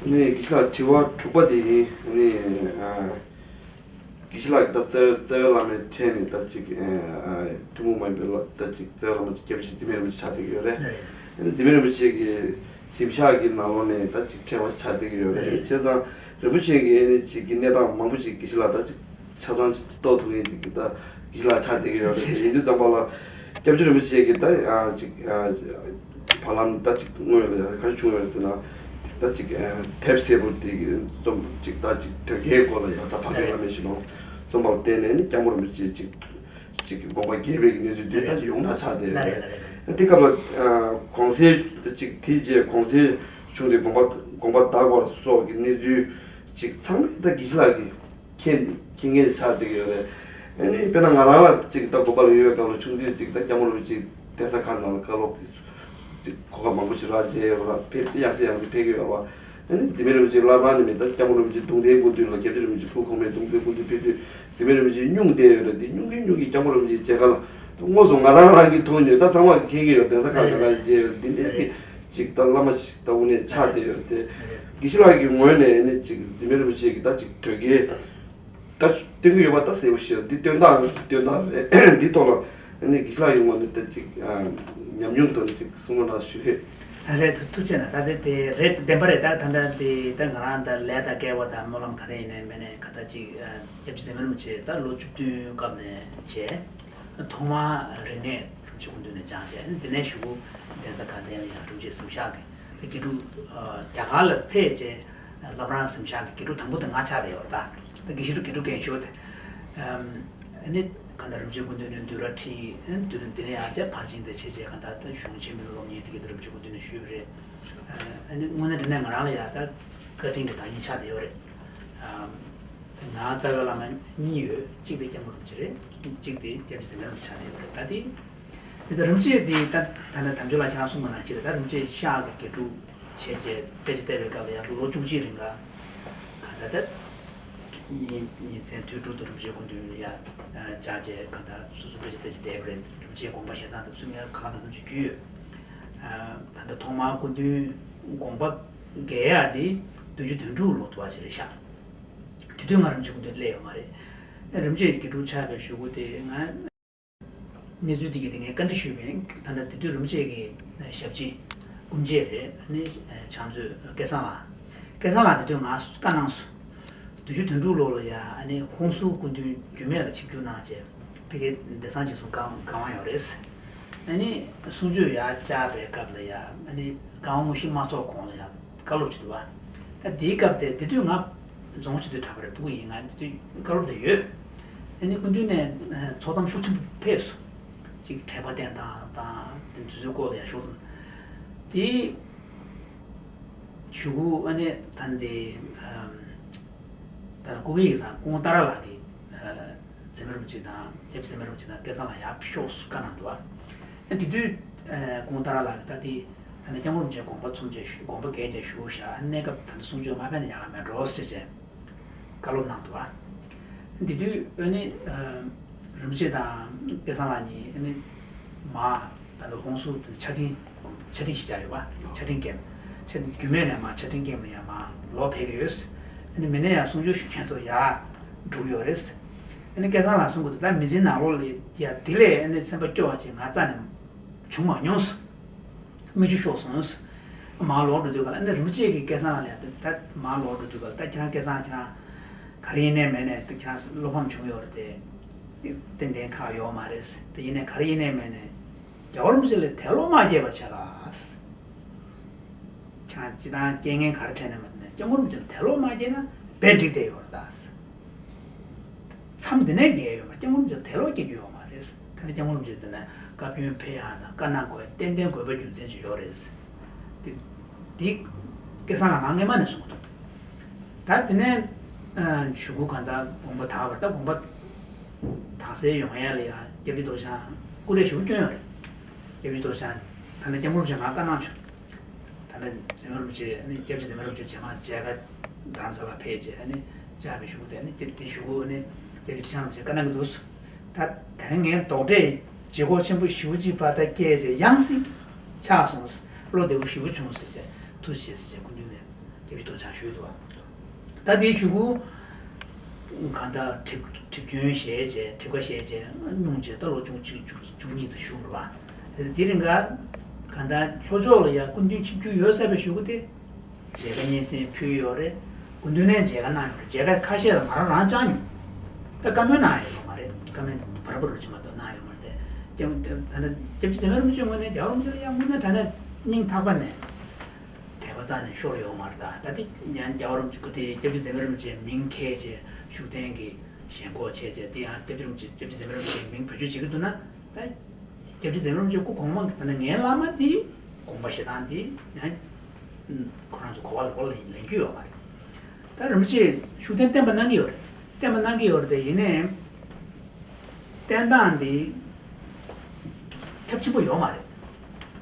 ནས་དགེ་བཤེས་ལགས་དྲི་བ་དྲུག་པ་དེ་ཡིན། ནས་ཨ། དགེ་བཤེས་ལགས་ཀྱིས་ད་རྩ་བའི་རྩ་བའི་བླ་མའི་གྲས་ནས་ད་ཅིག་ཨ། ཐུན་མོང་མ་ཡིན་པའི་ལ་ད་ཅིག་རྩ་བའི་བླ་མ་ཅིག་སྐྱབས་རྗེ་འཇིགས་མེད་རིན་པོ་ཆེ་ཆགས་བསྡད་ཀྱི་ཡོད་རེད། ནས་འཇིགས་མེད་རིན་པོ་ཆེ་གི་གཟིམ་ཤག་གི་ནང་ལོགས་ནས་ད་ཅིག་ཕྲད་པ་ཆགས་བསྡད་ཀྱི་ཡོད་རེད། བྱས་ཙང་རིན་པོ་ཆེ་གིས་ཨ་ནི་ཅིག་གི་གནས་སྟངས་མང་པོ་ཅིག་དགེ་བཤེས་ལགས་ད་ཅིག་ཆ་ཚང་ཅིག་རྟོགས་ཐུབ་མཁན་ཅིག་གི་ད་དགེ་བཤེས་ལགས་ཆགས་བསྡད་ཀྱི་ཡོད་རེད། ཡིན་དུས་ཙམ་པ་ལ་སྐྱབས་རྗེ་རིན་པོ་ཆེ་གིས་ད་ཨ་ཅིག་ཨ་བར་ལམ་ད་ཅིག་སྔོན་ལ་ཡ་ག་རེ་བྱུང་ཡོད་ཟེར་ན། ད་ཅིག་ཨ་དེབ་སེར་པོ་དེ་གི་རྩོམ་ཅིག་ད་ཅིག་དོལ་རྒྱལ་སྐོར་ལ་ཡ་ད་ཕ་སྐད་བླ་མའི་ཞལ་ལུང་རྩོམ་པ་ལ་བརྟེན་ནས་ནི་སྐྱབས་མགོན་རིན་པོ་ཆེ་ཅིག་ཅིག་དགོངས་པ་རྒྱས་པའི་གནས་ཚུལ་འདི་ལ་ད་ཅིག་ཡོངས་གྲགས་ཆགས་བསྡད་ཡོད་རེད། དེ་སྐབས་ལ་ཨ་གོང་གསལ་ཅིག་དེའི་རྗེས་གོང་གསལ་བྱུང་སྟེ་དགོངས་པ་དགོངས་པ་དག་པ་སོགས་ཀྱི་གནས་ཚུལ་ཅིག་ཚང་མ་ད་དགེ་བཤེས་ལགས་ཀྱིས་མཁྱེན་མཁྱེན་མཁན་ཆགས་བསྡད་ཀྱི་ཡོད་རེད། ཨ་ནི་དཔེར་ན་ང་རང་ལ་ཅིག་ད་དགོན་པ་ལ་ཡོད་པའི་སྐབས་ལ་ཆུང་དུས་ཅིག་ད་སྐྱབས་མགོན་རིན་པོ་ཆེ་གདན་ས་ཁག་ནང་ལ་བཀའ་སློབ་ཀྱི་ཅིག་གོ་སྐབས་མང་པོ་ཞིག་རག་བྱས་ཡོད་ར། ཕེབས་ཡང་སེ་ཡང་སེ་ཕེབས་ཀྱི་ཡོད་ར། ཨ་ནི་འཇིགས་མེད་རིན་པོ་ཆེ་བླ་བྲང་ནས་མི་ད་སྐྱབས་མགོན་རིན་པོ་ཆེ་གདུང་རྟེན་སྐུ་མདུན་ལ་སྐྱབས་རྗེ་རིན་པོ་ཆེ་ཕུག་གོང་མའི་གདུང་རྟེན་སྐུ་མདུན་ཕེབས་དུས་འཇིགས་མེད་རིན་པོ་ཆེ་སྙུང་བསྡད་ཡོད་ར། དེ་སྙུང་གིན་སྙུང་གིན་སྐྱབས་མགོན་རིན་པོ་ཆེ་མཇལ་ཁ་ལ་དངོས་སུ་ང་རང་རང་གིས་མཐོང་མྱོང་། ད་ཚང་མ་གིས་མཁྱེན་གྱི་ཡོད། གདན་ས་ཁག་ཁག་ལ་མཇལ་ཡོད། འདི་འདྲའི་གི་ཅིག་ད་བླ་མ་ཞིག་ད་དངོས་གནས་ཆགས་བསྡད་ཡོད་རེད་དེ། དགེ་བཤེས་ལགས་ཀྱི་ངོས་ནས་ནི་ཅིག་འཇིགས་མེད་རིན་པོ་ཆེ་གི་ད་ཅིག་དོལ་རྒྱལ་ད་སྟོན་གྱི་ཡོད་པ་ད་གསལ་པོ་ཞིག་འདི་སྟོན་སྟངས་སྟོན་སྟངས་རེད། འདི་ཐོག་ལ་ནི་དགེ་བཤེས་ལགས་ཀྱི་ངོས་ནས་ད་ཅིག་ཉམས་མྱོང་ཐོག་ནས་ཅིག་གསུང་རོགས་གནང་ཞུ་གི། རེད། ཐུགས་རྗེ་གནང་། ད་དེ་དེ་རེད། བདེན་པ་རེད། ད་ད་ད་དེ་ད་ང་རང་ད་ལས་དང་སྐལ་བ་དང་སྨོན་ལམ་ག་རེ་ཡིན་ནའི་མིན་ནའི་ག་ད་ཅིག་སྐྱབས་རྗེ་འཇིགས་མེད་རིན་པོ་ཆེ་ད་ལོ་བཅུ་བདུན་སྐབས་ནས་བྱས། ཐོག་མར་རིག་གནས་རིན་པོ་ཆེ་སྐུ་མདུན་ནས་སྦྱངས་བྱས། དེ་ནས་གཞུག་གུ་གདན་ས་དགའ་ལྡན་ལ་ཡང་རིན་པོ་ཆེའི་གཟིམ་ཤག་གི་དགེ་ཕྲུག་རྒྱ་གར་ལ་ཕེབས་རྗེས་བླ་བྲང་གཟིམ་ཤག་གི་དགེ་ཕྲུག་དང་པོ་དེ་ང་ཆགས་བསྡད་ཡོད་རེད། ད་དགེ་བཤེས་དགེ་ཕྲུག་རྒན་ཤོས་དེ། ཨ་ནི་གང་ལྟར་རིན་པོ་ཆེ་སྐུ་མདུན་ནས་འདུན་ར་ཁྲིད། དེ་ནས་ཡང་བསྐྱར་ཕར་ཕྱིན་དེ་བྱས་རྗེས་གང་ལྟར་ད་གཞུང་ཆེན་མོའི་སློབ་གཉེར་དེ་ག་ད་རིན་པོ་ཆེ་སྐུ་མདུན་ནས་ཞུས་པ་རེད། ཨ་ནི་དངོས་གནས་དྲང་གནས་ང་རང་ལ་ཡང་ད་བཀའ་དྲིན་གྱི་བདག་ཉིད་ཆགས་བསྡད་ཡོད་རེད། ང་རྩ་བའི་བླ་མ་གཉིས་ཡོད། གཅིག་དེ་སྐྱབས་མགོན་རིན་པོ་ཆེ་རེད། གཅིག་དེ་སྐྱབས་རྗེ་འཇིགས་མེད་རིན་པོ་ཆེ་ཆགས་བསྡད་ཡོད་རེད། ད་དེ་དེ་ད་རིན་པོ་ཆེ་དེ་ད་ད་ནི་དམ་ཆོས་ལགས་ཁྱེད་རང་གསུངས་པ་ནང་བཞིན་རེད། ད་རིན་པོ་ཆེ་ཤག་གི་དགེ་ཕྲུག་བྱས་རྗེས་དཔེ་ཆ་བལྟས་པའི་སྐབས་ལ་ཡང་ལོ་བཅུ་གཅིག་རིང་ག་ག་ད་ད་ཉིན་ཉིན་མཚན་དུས་དྲུག་ཏུ་རིན་པོ་ཆེ་སྐུ་མདུན་ལ་ཡ་བཅར་རྗེས་ག་ད་སོ་སོ་དཔེ་ཆ་བལྟས་རྗེས་བསྡད་པ་རེད། རིན་པོ་ཆེའི་དགོངས་པ་བཞེས་སྟངས་དེ་ཚོ་ངས་གང་ལ་གང་འཚམ་ཅིག་རྒྱུས་ཡོད། ད་ལྟ་ཐོག་མར་སྐུ་མདུན་དགོངས་པ་རྒྱས་ཡག་དེ་བདུན་ཅུ་དོན་དྲུག་ལོ་དུ་བ་ཞིག་རེད་ཤག་དེ་དུས་ང་རིན་པོ་ཆེ་སྐུ་མདུན་སླེབས་ཡོད་མ་རེད། རིན་པོ་ཆེ་དགེ་ཕྲུག་ཆགས་པའི་གཞུག་གུ་དེ་ང་གནས་ཚུལ་དེ་གི་དེ་ངས་བཀའ་འདྲི་ཞུས་པས། ད་ལྟ་དེ་དུས་རིན་པོ་ཆེ་གི་ཞབས་ཕྱི་སྐུ་མཆེད་རེད། ཨ་ནི་ཕྱག་མཛོད་སྐལ་བཟང་ལགས། སྐལ་བཟང་ལགས་དེ་དུས་ང་བཀའ་གནང་སོང་། བདུན་ཅུ་དོན་དྲུག་ལོ་ལ་ཡ་ཨ་ནི་ཧོན་སུར་སྐུ་མདུན་རྒྱུད་སྨད་ལ་ཆིབས་བསྒྱུར་གནང་རྗེས་ཕ་གིར་བདེ་གསང་རྗེས་གསུང་བསྐང་བསྐང་བ་ཡོད་རེད། ཨ་ནི་གསུང་ཆོས་ཡར་བཅར་བའི་སྐབས་ལ་ཡ་ཨ་ནི་བསྐང་བ་དངོས་གཞི་མ་ཚོགས་གོང་ལ་ཡ་བཀའ་སློབ་ཅིག་འདུག་བ། ད་དེའི་སྐབས་དེ་དེ་དུས་ང་རྫོང་ཆེ་དུས་གྲྭ་པ་རེད། ཕྲུ་གུ་ཡིན། ང་དེ་དུས་བཀའ་སློབ་དེ་ཡོད། ཨ་ནི་སྐུ་མདུན་ནས་ཚོགས་གཏམ་ཤུགས་ཆེན་པོ་ཕེབས་སོང་། ཅིག་དྲེགས་པ་བསྟེན་སྟངས་དང་དེ་ཚོའི་སྐོར་ལ་ཡ་ཤོག་དང་། དེ་གཞུག་གུ་ཨ་ནི་ད་འདི་ད་ལྟ་སྐུ་སྒེར་ཡིག་ཚང་སྐུ་ངོ་ཏཱ་ར་ལགས་ཀྱིས་འཇིགས་མེད་རིན་པོ་ཆེ་དང་སྐྱབས་རྗེ་འཇིགས་མེད་རིན་པོ་ཆེ་དང་སྐལ་བཟང་ལགས་ཡར་ཤོག་བཀའ་གནང་འདུག་བ། ཨ་དེ་དུས་སྐུ་ངོ་ཏཱ་ར་ལགས་ཀྱིས་ད་དེ་ ད་ནི་སྐྱབས་མགོན་རིན་པོ་ཆེ་དགོངས་པ་ཚོམས་བྱས་བཞུགས། དགོངས་པ་རྒྱས་བྱས་བཞུགས་ཤག། ཨ་གནས་སྐབས་ད་ནི་གསུང་ཆོས་མ་ཕེབས་ན་ཡག་ག་མེད་འགྲོ་ཟེར་བྱས་བཀའ་སློབ་གནང་འདུག་ཨ། དེ་དུས་ཨ་ནི་རིན་པོ་ཆེ་དང་སྐལ་བཟང་ལགས་གཉིས་ཨ་ནི་མ་ད་ནི་ཧོན་སུར་དེ་ཆ་འཕྲིན་ཆ་འཕྲིན་ཞིག་བྱ་ཡོད་པ། ཆ་འཕྲིན་སྐྱེལ། ཆ་རྒྱུད་སྨད་ནས་མ་ཆ་འཕྲིན་སྐྱེལ་ནས་ཡང་མ་ལོག་ཕེབས་ཀྱི་ཡོད། ཨ་ནི་མི་སྣ་ཡང་གསུང་ཆོས་ཞུ་མཁན་ཚོ་ཡར་འགྲོ་གི་ཡོད་རེད། ཨ་ནི་སྐལ་བཟང་ལགས་གསུང་གི་འདུག། ད་མི་ཚེའི་ནང་ལོགས་ལ་ཡ་དེ་ལས་ཨ་ནི་སེམས་པ་སྐྱོ་བ་ཅིག་ང་རྩ་ནས་བྱུང་མ་མྱོང་། མིག་ཆུ་ཤོར་སོང་། མར་ལོག་འགྲོ་དུས་ག་ལ་ཨ་ནི་རིན་པོ་ཆེ་གིས་སྐལ་བཟང་ལ་ཡང་ད་མར་ལོག་འགྲོ་དུས་ག་ལ་ད་ཁྱེད་རང་སྐལ་བཟང་ཁྱེད་རང་ག་རེ་ཡིན་ནའི་མིན་ནའི་ད་ཁྱེད་རང་བློ་ཕམ་བྱུང་ཡོད་རེད་དེ། ཏན་ཏན་ཁག་ཡོད་མ་རེད། དེ་ཡིན་ནའི་ག་རེ་ཡིན་ནའི་མིན་ནའི་རྒྱལ་བ་རིན་པོ་ཆེ་ལ་དད་བློ་མ་སྐྱེས་པ་བྱས་ལ། ཁྱེད་རང་སྤྱི་བཏང་རྐྱེན་ངན་ག་རེ་འཕྲད་ནའི་མ་འདི་ནས་སྐྱབས་མགོན་རིན་པོ་ཆེ་ལ་དད་བློ་མ་སྐྱེས་ན་དཔེ་འགྲིག་བསྡད་ཡོད་རེད་ད། མཚམས་འདི་ནས་བརྒལ་ཡོད་མ། སྐྱབས་མགོན་རིན་པོ་ཆེ་ལ་དད་བློ་སྐྱེ་རྒྱུ་ཡོད་མ་རེད། ད་ནི་སྐྱབས་མགོན་རིན་པོ་ཆེ་འདི་ནས་བཀའ་བཀྱོན་ཕེབས་ཡག་དང་བཀའ་གནང་དགོས་ཡག་ཏན་ཏན་དགོས་པའི་རྒྱུ་མཚན་ཅིག་ཡོད་རེད། དེ་དེ་སྐལ་བཟང་ལགས་ང་སྔས་མ་ནས་གསུངས་འདུག། ད་དེ་ནས་ཨ་གཞུག་གུ་གང་ལྟར་དགོངས་པ་དག་པ། ད་དགོངས་པ་དག་སའི་ཡོང་ཡ་ལ་ཡ་སྐྱབས་རྗེ་རྡོ་རྗེ་འཆང་སྐུ་ལས་ཞེ་པོ་བསྐྱོན་ཡོད་རེད། སྐྱབས་རྗེ་རྡོ་རྗེ་འཆང་ད་ནི་སྐྱབས་མགོན་རིན་པོ་ཆེ་ང་བཀའ་གནང་བྱུང་། ད་ནི་རྗེ་བཙུན་མི་ལ་རིན་པོ་ཆེ་ནི་སྐྱབས་རྗེ་རྗེ་བཙུན་མི་ལ་རིན་པོ་ཆེ་རྗེས་མ་མཇལ་ཁ་རྡ་རམ་ས་ལ་ཕེབས་རྗེས་ནི་བཅར་བའི་གཞུག་གུ་དེ་ནི་སྐྱབས་དེ་གཞུག་གུ་ནི་སྐྱབས་རྗེ་ཁྲི་བྱང་རིན་པོ་ཆེ་བཀའ་གནང་གི་འདུག། ད་དེ་རིང་ངའི་རྡོག་ཁྲེས་ལྗིད་ཁོག་ཆེན་པོ་ཞེ་པོ་ཅིག་ཕར་ད་སྐྱེས་རྗེས་ཡང་སྲིད་ཆགས་སོང་། བློ་བདེ་པོ་ཞེ་པོ་བྱུང་ཟེར་བྱས་ཐུགས་རྗེ་ཆེ་ཟེར་བྱས་སྐུ་མདུན་ནས་སྐྱབས་རྗེ་རྡོ་རྗེ་འཆང་ཞུས་འདུག་བ། ད་དེའི་གཞུག་གུ་གང་ལྟར་གྲིབ་གྲིབ་སྐྱོན་བཞེས་རྗེས་གྲིབ་ཁ་བཞེས་རྗེས་སྙུང་རྗེས་ད་ལོ་བཅུ་གཅིག་བཅུ་བཅུ་གཉིས་ཙམ་བཞུགས་རེད་བ། དེ་རིང་ག་གང་ལྟར་ལྷོ་ཕྱོགས་ལ་ཡ་སྐུ་མདུན་ཆིབས་བསྒྱུར་ཡོད་ཚར་བའི་གཞུག་གུ་དེ། མཇལ་ཁ་སྙན་སེང་ཕུལ་ཡོད་རེད། སྐུ་མདུན་ནས་མཇལ་ཁ་གནང་ཡོད་རེད། མཇལ་ཁ་ཁ་ཤས་ལ་ང་རང་རང་བཅར་མྱོང་། ད་བཀའ་མོལ་གནང་ཡོད་མ་རེད། བཀའ་མོལ་བར་བར་རུ་ཅི་མ་གཏོགས་གནང་ཡོད་མ་རེད་དེ། སྐྱབས་ད་ནི་སྐྱབས་རྗེ་ཟེར་མི་རིན་པོ་ཆེ་ངོས་ནས་རྒྱལ་བ་རིན་པོ་ཆེ་ལ་ཡང་དངོས་གནས་དྲང་གནས་སྙིང་ཐག་པ་ནས་དད་པ་རྩ་ནས་ཤོར་ཡོད་མ་རེད། ད་ད་དེ་ཡང་རྒྱལ་བ་རིན་པོ་ཆེ་སྐུ་དེ་སྐྱབས་རྗེ་ཟེར་མི་རིན་པོ་ཆེ་མིང་འཁྱེར་བྱས་བཞུགས་གདན་གྱི་ཞེན་ཁོག་བྱས་བྱས་དེ་ཡང་སྐྱབས་རྗེ་རིན་པོ་ཆེ་སྐྱབས་རྗེ་ཟེར་མི་རིན་པོ་ཆེ་མིང་བེད་སྤྱོད་བྱེད་ཀྱི་འདུག་ན། ད་སྐྱབས་རྗེ་ཟེར་མི་རིན་པོ་ཆེ་སྐུ་གོང་མ་ད་ནི་ངའི་བླ་མ་དེ་དགོངས་པ་བཞེས་སྟངས་དེ་ཡང་ཁོ་རང་ཚོ་གོ་བ་ལ་གོ་ལ་ལེན་རྒྱུ་ཡོད་མ་རེད། ད་རིན་པོ་ཆེས་བཞུགས་གདན་བསྟན་པ་གནང་གི་ཡོད་རེད། བསྟན་པ་གནང་གི་ཡོད་རེད་དེ་ཡིན་ནའི་བསྟན་སྟངས་འདི་ཁྱབ་ཆེན་པོ་ཡོད་མ་རེད།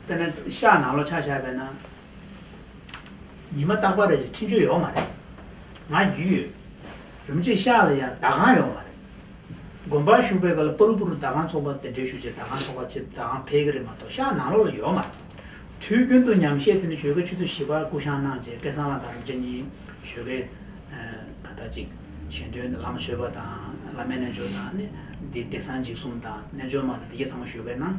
དཔེར་ན་ཤག་ནང་ལོགས་ཆ་བཞག་པ་ཡིན་ན་ཉི་མ་རྟག་པར་རེ་བཞིན་འཕྲིན་བཅོལ་ཡོད་མ་རེད། ང་རྒྱུས་ཡོད། རིན་པོ་ཆེ་ཤག་ལ་ཡང་ཟླ་ཁང་ཡོད་མ་རེད། དགོན་པར་བཞུགས་པའི་སྐབས་ལ་པ་རུ་པ་རུ་ཟླ་ཁང་ཚོགས་པ་གདན་འདྲེན་ཞུ་བྱས་ཟླ་ཁང་ཚོགས་པ་ཆེད་ཟླ་ཁང་ཕེབས་ཀྱི་རེད་མ་གཏོགས་ཤག་ནང་ལོགས་ལ་ཡོད་མ་རེད། དུས་རྒྱུན་དུ་ཉམས་བཞེས་དེ་ནི་ཞོགས་ཀའི་ཆུ་ཚོད་བཞི་པར་སྐུ་བཞེངས་གནང་རྗེས་སྐལ་བཟང་ལགས་དང་རིན་པོ་ཆེ་གཉིས་ཞོགས་ཀའི་གང་ལྟར་ཅིག་ཞལ་འདོན་བླ་མ་མཆོད་པ་དང་བླ་མའི་རྣལ་འབྱོར་དང་ནི་འདི་བདེ་གསང་འཇིགས་གསུམ་དང་རྣལ་འབྱོར་མ་དང་འདི་གས་ཚང་མ་ཞོགས་ཀའི་གནང་།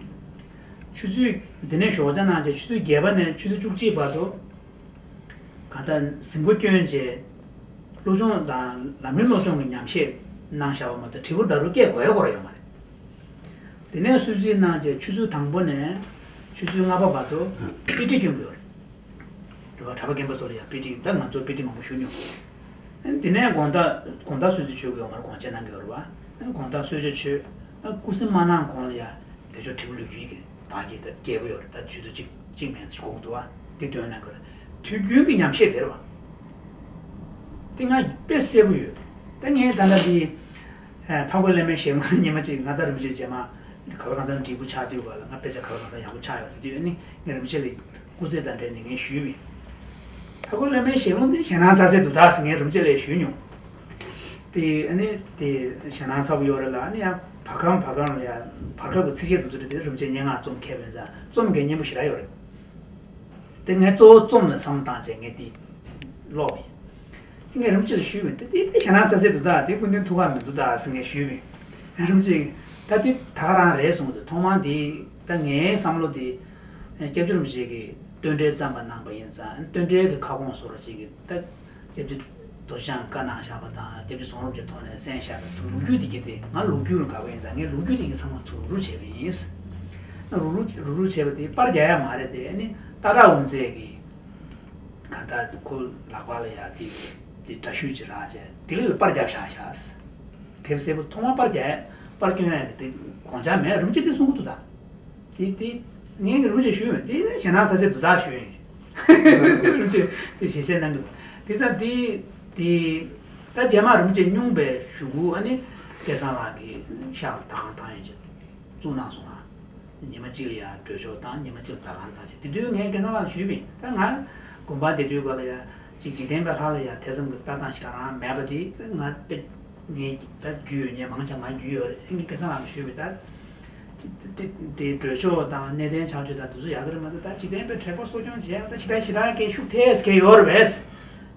ཆུ་ཚོད་འདི་ནས་ཞོགས་ཇ་གནང་རྗེས་ཆུ་ཚོད་བརྒྱད་པ་ནས་ཆུ་ཚོད་བཅུ་གཅིག་བར་དུ། གང་ལྟར་གཟིམ་ཁུག་བསྐྱོན་རྗེས། སློབ་སྦྱོང་དང་ལམ་རིམ་སློབ་སྦྱོང་གི་ཉམས་བཞེས་གནང་བཞག་པ་མ་གཏོགས་དྲིལ་བུ་བརྡ་རུ་སྐད་གོ་ཡ་གོ་ར་ཡོད་མ་རེད། དེ་ནས་གསོལ་ཚིགས་གནང་རྗེས་ཆུ་ཚོད་དང་པོ་ནས་ཆུ་ཚོད་ལྔ་པ་བར་དུ་དཔེ་ཁྲིད་སྐྱོན་གྱི་ཡོད་རེད། རེད་བ། གྲྭ་པ་རྒན་པ་ཚོ་ལ་ཡང་དཔེ་ཁྲིད། ད་ང་ཚོ་དཔེ་ཁྲིད་མང་པོ་ཞུས་མྱོང་། དེ་ནས་དགོང་དག་དགོང་དག་གསོལ་ཚིགས་མཆོད་ཀྱི་ཡོད་མ་རེད། དགོང་ཇ་གནང་གི་ཡོད་རེད་བ། དགོང་དག་གསོལ་ཇ་མཆོད། སྐུ་གཟིམ་མ་གནང་གོང་ལ་ཡང་། དེ་ཚོ་དྲིལ་བུ་ལོ་རྒྱུས་ཀྱི་བདག་གིས་ད་སྐྱེས་པོ་ཡོད་རེད། ད་ཆུ་ཚོད་གཅིག་གཅིག་མིན་ཙམ་གོ་གི་འདུག་བ། དེ་འདོན་གནང་གི་རེད། དུས་རྒྱུན་གྱི་ཉམས་བཞེས་དེ་རེད་བ། དེ་ང་དཔེ་གསལ་པོ་ཡོད། ད་ངས་ད་ལྟ་འདི་ཨ་འཕགས་པའི་བླ་མའི་ཞལ་ལུང་ཉི་མ་གཅིག་ང་ད་རིན་པོ་ཆེ་རྗེས་མ་ག་ལ་གང་འཚམ་འབྲས་བུ་ཆགས་དུས་ག་ལ་ང་དཔེ་ཆ་ག་ལ་གང་འཚམ་ཡག་པོ་ཆགས་ཡོད། དེ་དུས་ཨ་ནི་ངས་རིན་པོ་ཆེ་ལ་སྐུ་རྩེད་དང་འབྲེལ་ནས་ངས་ཞུས་པས། འཕགས་པའི་བླ་མའི་ཞལ་ལུང་འདི་ཞེད་སྣང་ཚ་ཚ་འདུག་ད་ཟེར་ངས་རིན་པོ་ཆེ་ལ་ཞུས་མྱོང་། དེ་ཨ་ནི་དེ་ཞེད་སྣང་ཚ་པོ་ཡོད་རེད་ལ། ཨ་ནི་ཡང་བར་ཁམས་བར་ཁམས་ལ་ཡང་བར་སྐབས་ཀྱི་ཚིགས་བཅད་དེ་ཚོ་དེ་རིན་པོ་ཆེ་སྙན་ངག་རྩོམ་མཁས་པ་ཡིན་ཙང་རྩོམ་མཁན་སྙན་པོ་ཞེ་དྲག་ཡོད་རེད། དེ་ངས་གཙོ་བོ་རྩོམ་ལ་བསམ་བློ་བཏང་བྱས་ངས་དེ་ཀློག་པ་ཡིན། དེ་ངས་རིན་པོ་ཆེ་ལ་ཞུས་པས། དེ་དེ་དཔེ་ཞེད་སྣང་ཚ་ཚ་འདུག་ད། དེ་སྐུ་མདུན་ཐུགས་ཁག་མི་འདུག་ད་ཟེར་ངས་ཞུས་པས། རིན་པོ་ཆེ་ད་དེ་ད་ག་རང་རེད་གསུངས་འདུག། ཐོག་མར་དེ་ད་ངའི་བསམ་བློ་དེ་སྐྱབས་རྗེ་རིན་པོ་ཆེ་གིས་བསྟོད་འགྲེལ་བརྩམས་པ་གནང་པ་ཡིན་ཙང་བསྟོད་འགྲེལ་གྱི་ཁ་སྐོང་བཟོ་འདྲ་ཅིག་གིས་ད། སྐྱབས་རྗེ་རྡོ་རྗེ་འཆང་བཀའ་གནང་བཞག་པ་དང་སྐྱབས་རྗེ་ཛོང་རིན་པོ་ཆེའི་ཐོག་ནས་གསན་བཞག་པའི་ལོ་རྒྱུས་དེ་གྱད་དེ་ང་ལོ་རྒྱུས་ལ་དགའ་པོ་ཡིན་ཙང་ངས་ལོ་རྒྱུས་དེ་གྱད་ཚང་མ་ཚུར་རུ་རུ་བྱས་པ་ཡིན། རུ་རུ་རུ་རུ་བྱས་པ་དེ་པར་རྒྱག་ཡ་མ་རེད་དེ། ཨ་ནི་སྟག་བྲག་དབུ་མཛད་ཀྱིས་གང་ལྟར་ཁོ་ལག་པ་ལ་ཡ་དེ་དེ་འདྲ་ཤུལ་ཅིག་རག་བྱས་དེ་ལས་པར་རྒྱབ་བཞག་བཞག། དེབ་སེར་པོ་ཐོག་མ་པར་རྒྱག་པར་སྐྱོན་ཡ་གི་དེ་དགོངས་འཆར་མེད། རིན་པོ་ཆེ་དེ་གསུང་གི་འདུག་ད། དེ་དེ་ངས་རིན་པོ་ཆེ་ཞུས་མེད། དེ་ཞེད་སྣང་ཚ་ཚ་འདུག་ད་ཞུས་ཡིན། རིན་པོ་ཆེ་དེ་ཞལ་བཞེས་གནང་གི་འདུག། དེ་ཙང་དེ་དེ་ད་རྗེས་མ་རིན་པོ་ཆེ་སྙུང་པའི་གཞུག་གུ་ཨ་ནི་སྐལ་བཟང་ལགས་ཀྱིས་ཤག་ལ་དང་དང་ཡན་ཆད་བཙུགས་གནང་སོང་ང་། ཉི་མ་གཅིག་ལ་ཡ་གྲོས་ཆོད་བཏང་། ཉི་མ་གཅིག་ལ་ཟླ་གང་བཏང་བྱས། དེ་དུས་ངས་སྐལ་བཟང་ལགས་ལ་ཞུས་པ་ཡིན། ད་ང་དགོན་པ་བསྡད་དུས་སྐབས་ལ་ཡ་ཅིག་འཇིག་རྟེན་པའི་ལྷ་ལ་ཡ་དེ་ཙམ་གྱི་ལྟ་སྟངས་ཞེ་དྲག་རང་མེད་པ་དེ། ད་ང་དཔེ་ངས་ད་རྒྱུས་ཡོད་མཁན་མང་ཆེ་བ་ང་རྒྱུས་ཡོད་རེད། ངས་སྐལ་བཟང་ལགས་ལ་ཞུས་པ་ཡིན། ད་དེ་དེ་དེ་གྲོས་ཆོད་དང་གནས་བརྟན་ཕྱག་མཆོད་དང་དེ་ཚོ་ཡག་གི་རེད་མ་གཏོགས། ད་འཇིག་རྟེན་པའི་དྲེག་པ་གསོ་སྐྱོང་བྱས་ཡ་ད་ཞེ་དྲག་ཞེ་དྲག་གི་ཤུགས་ཐེབས་མཁན་ཡོད་རེད་པས།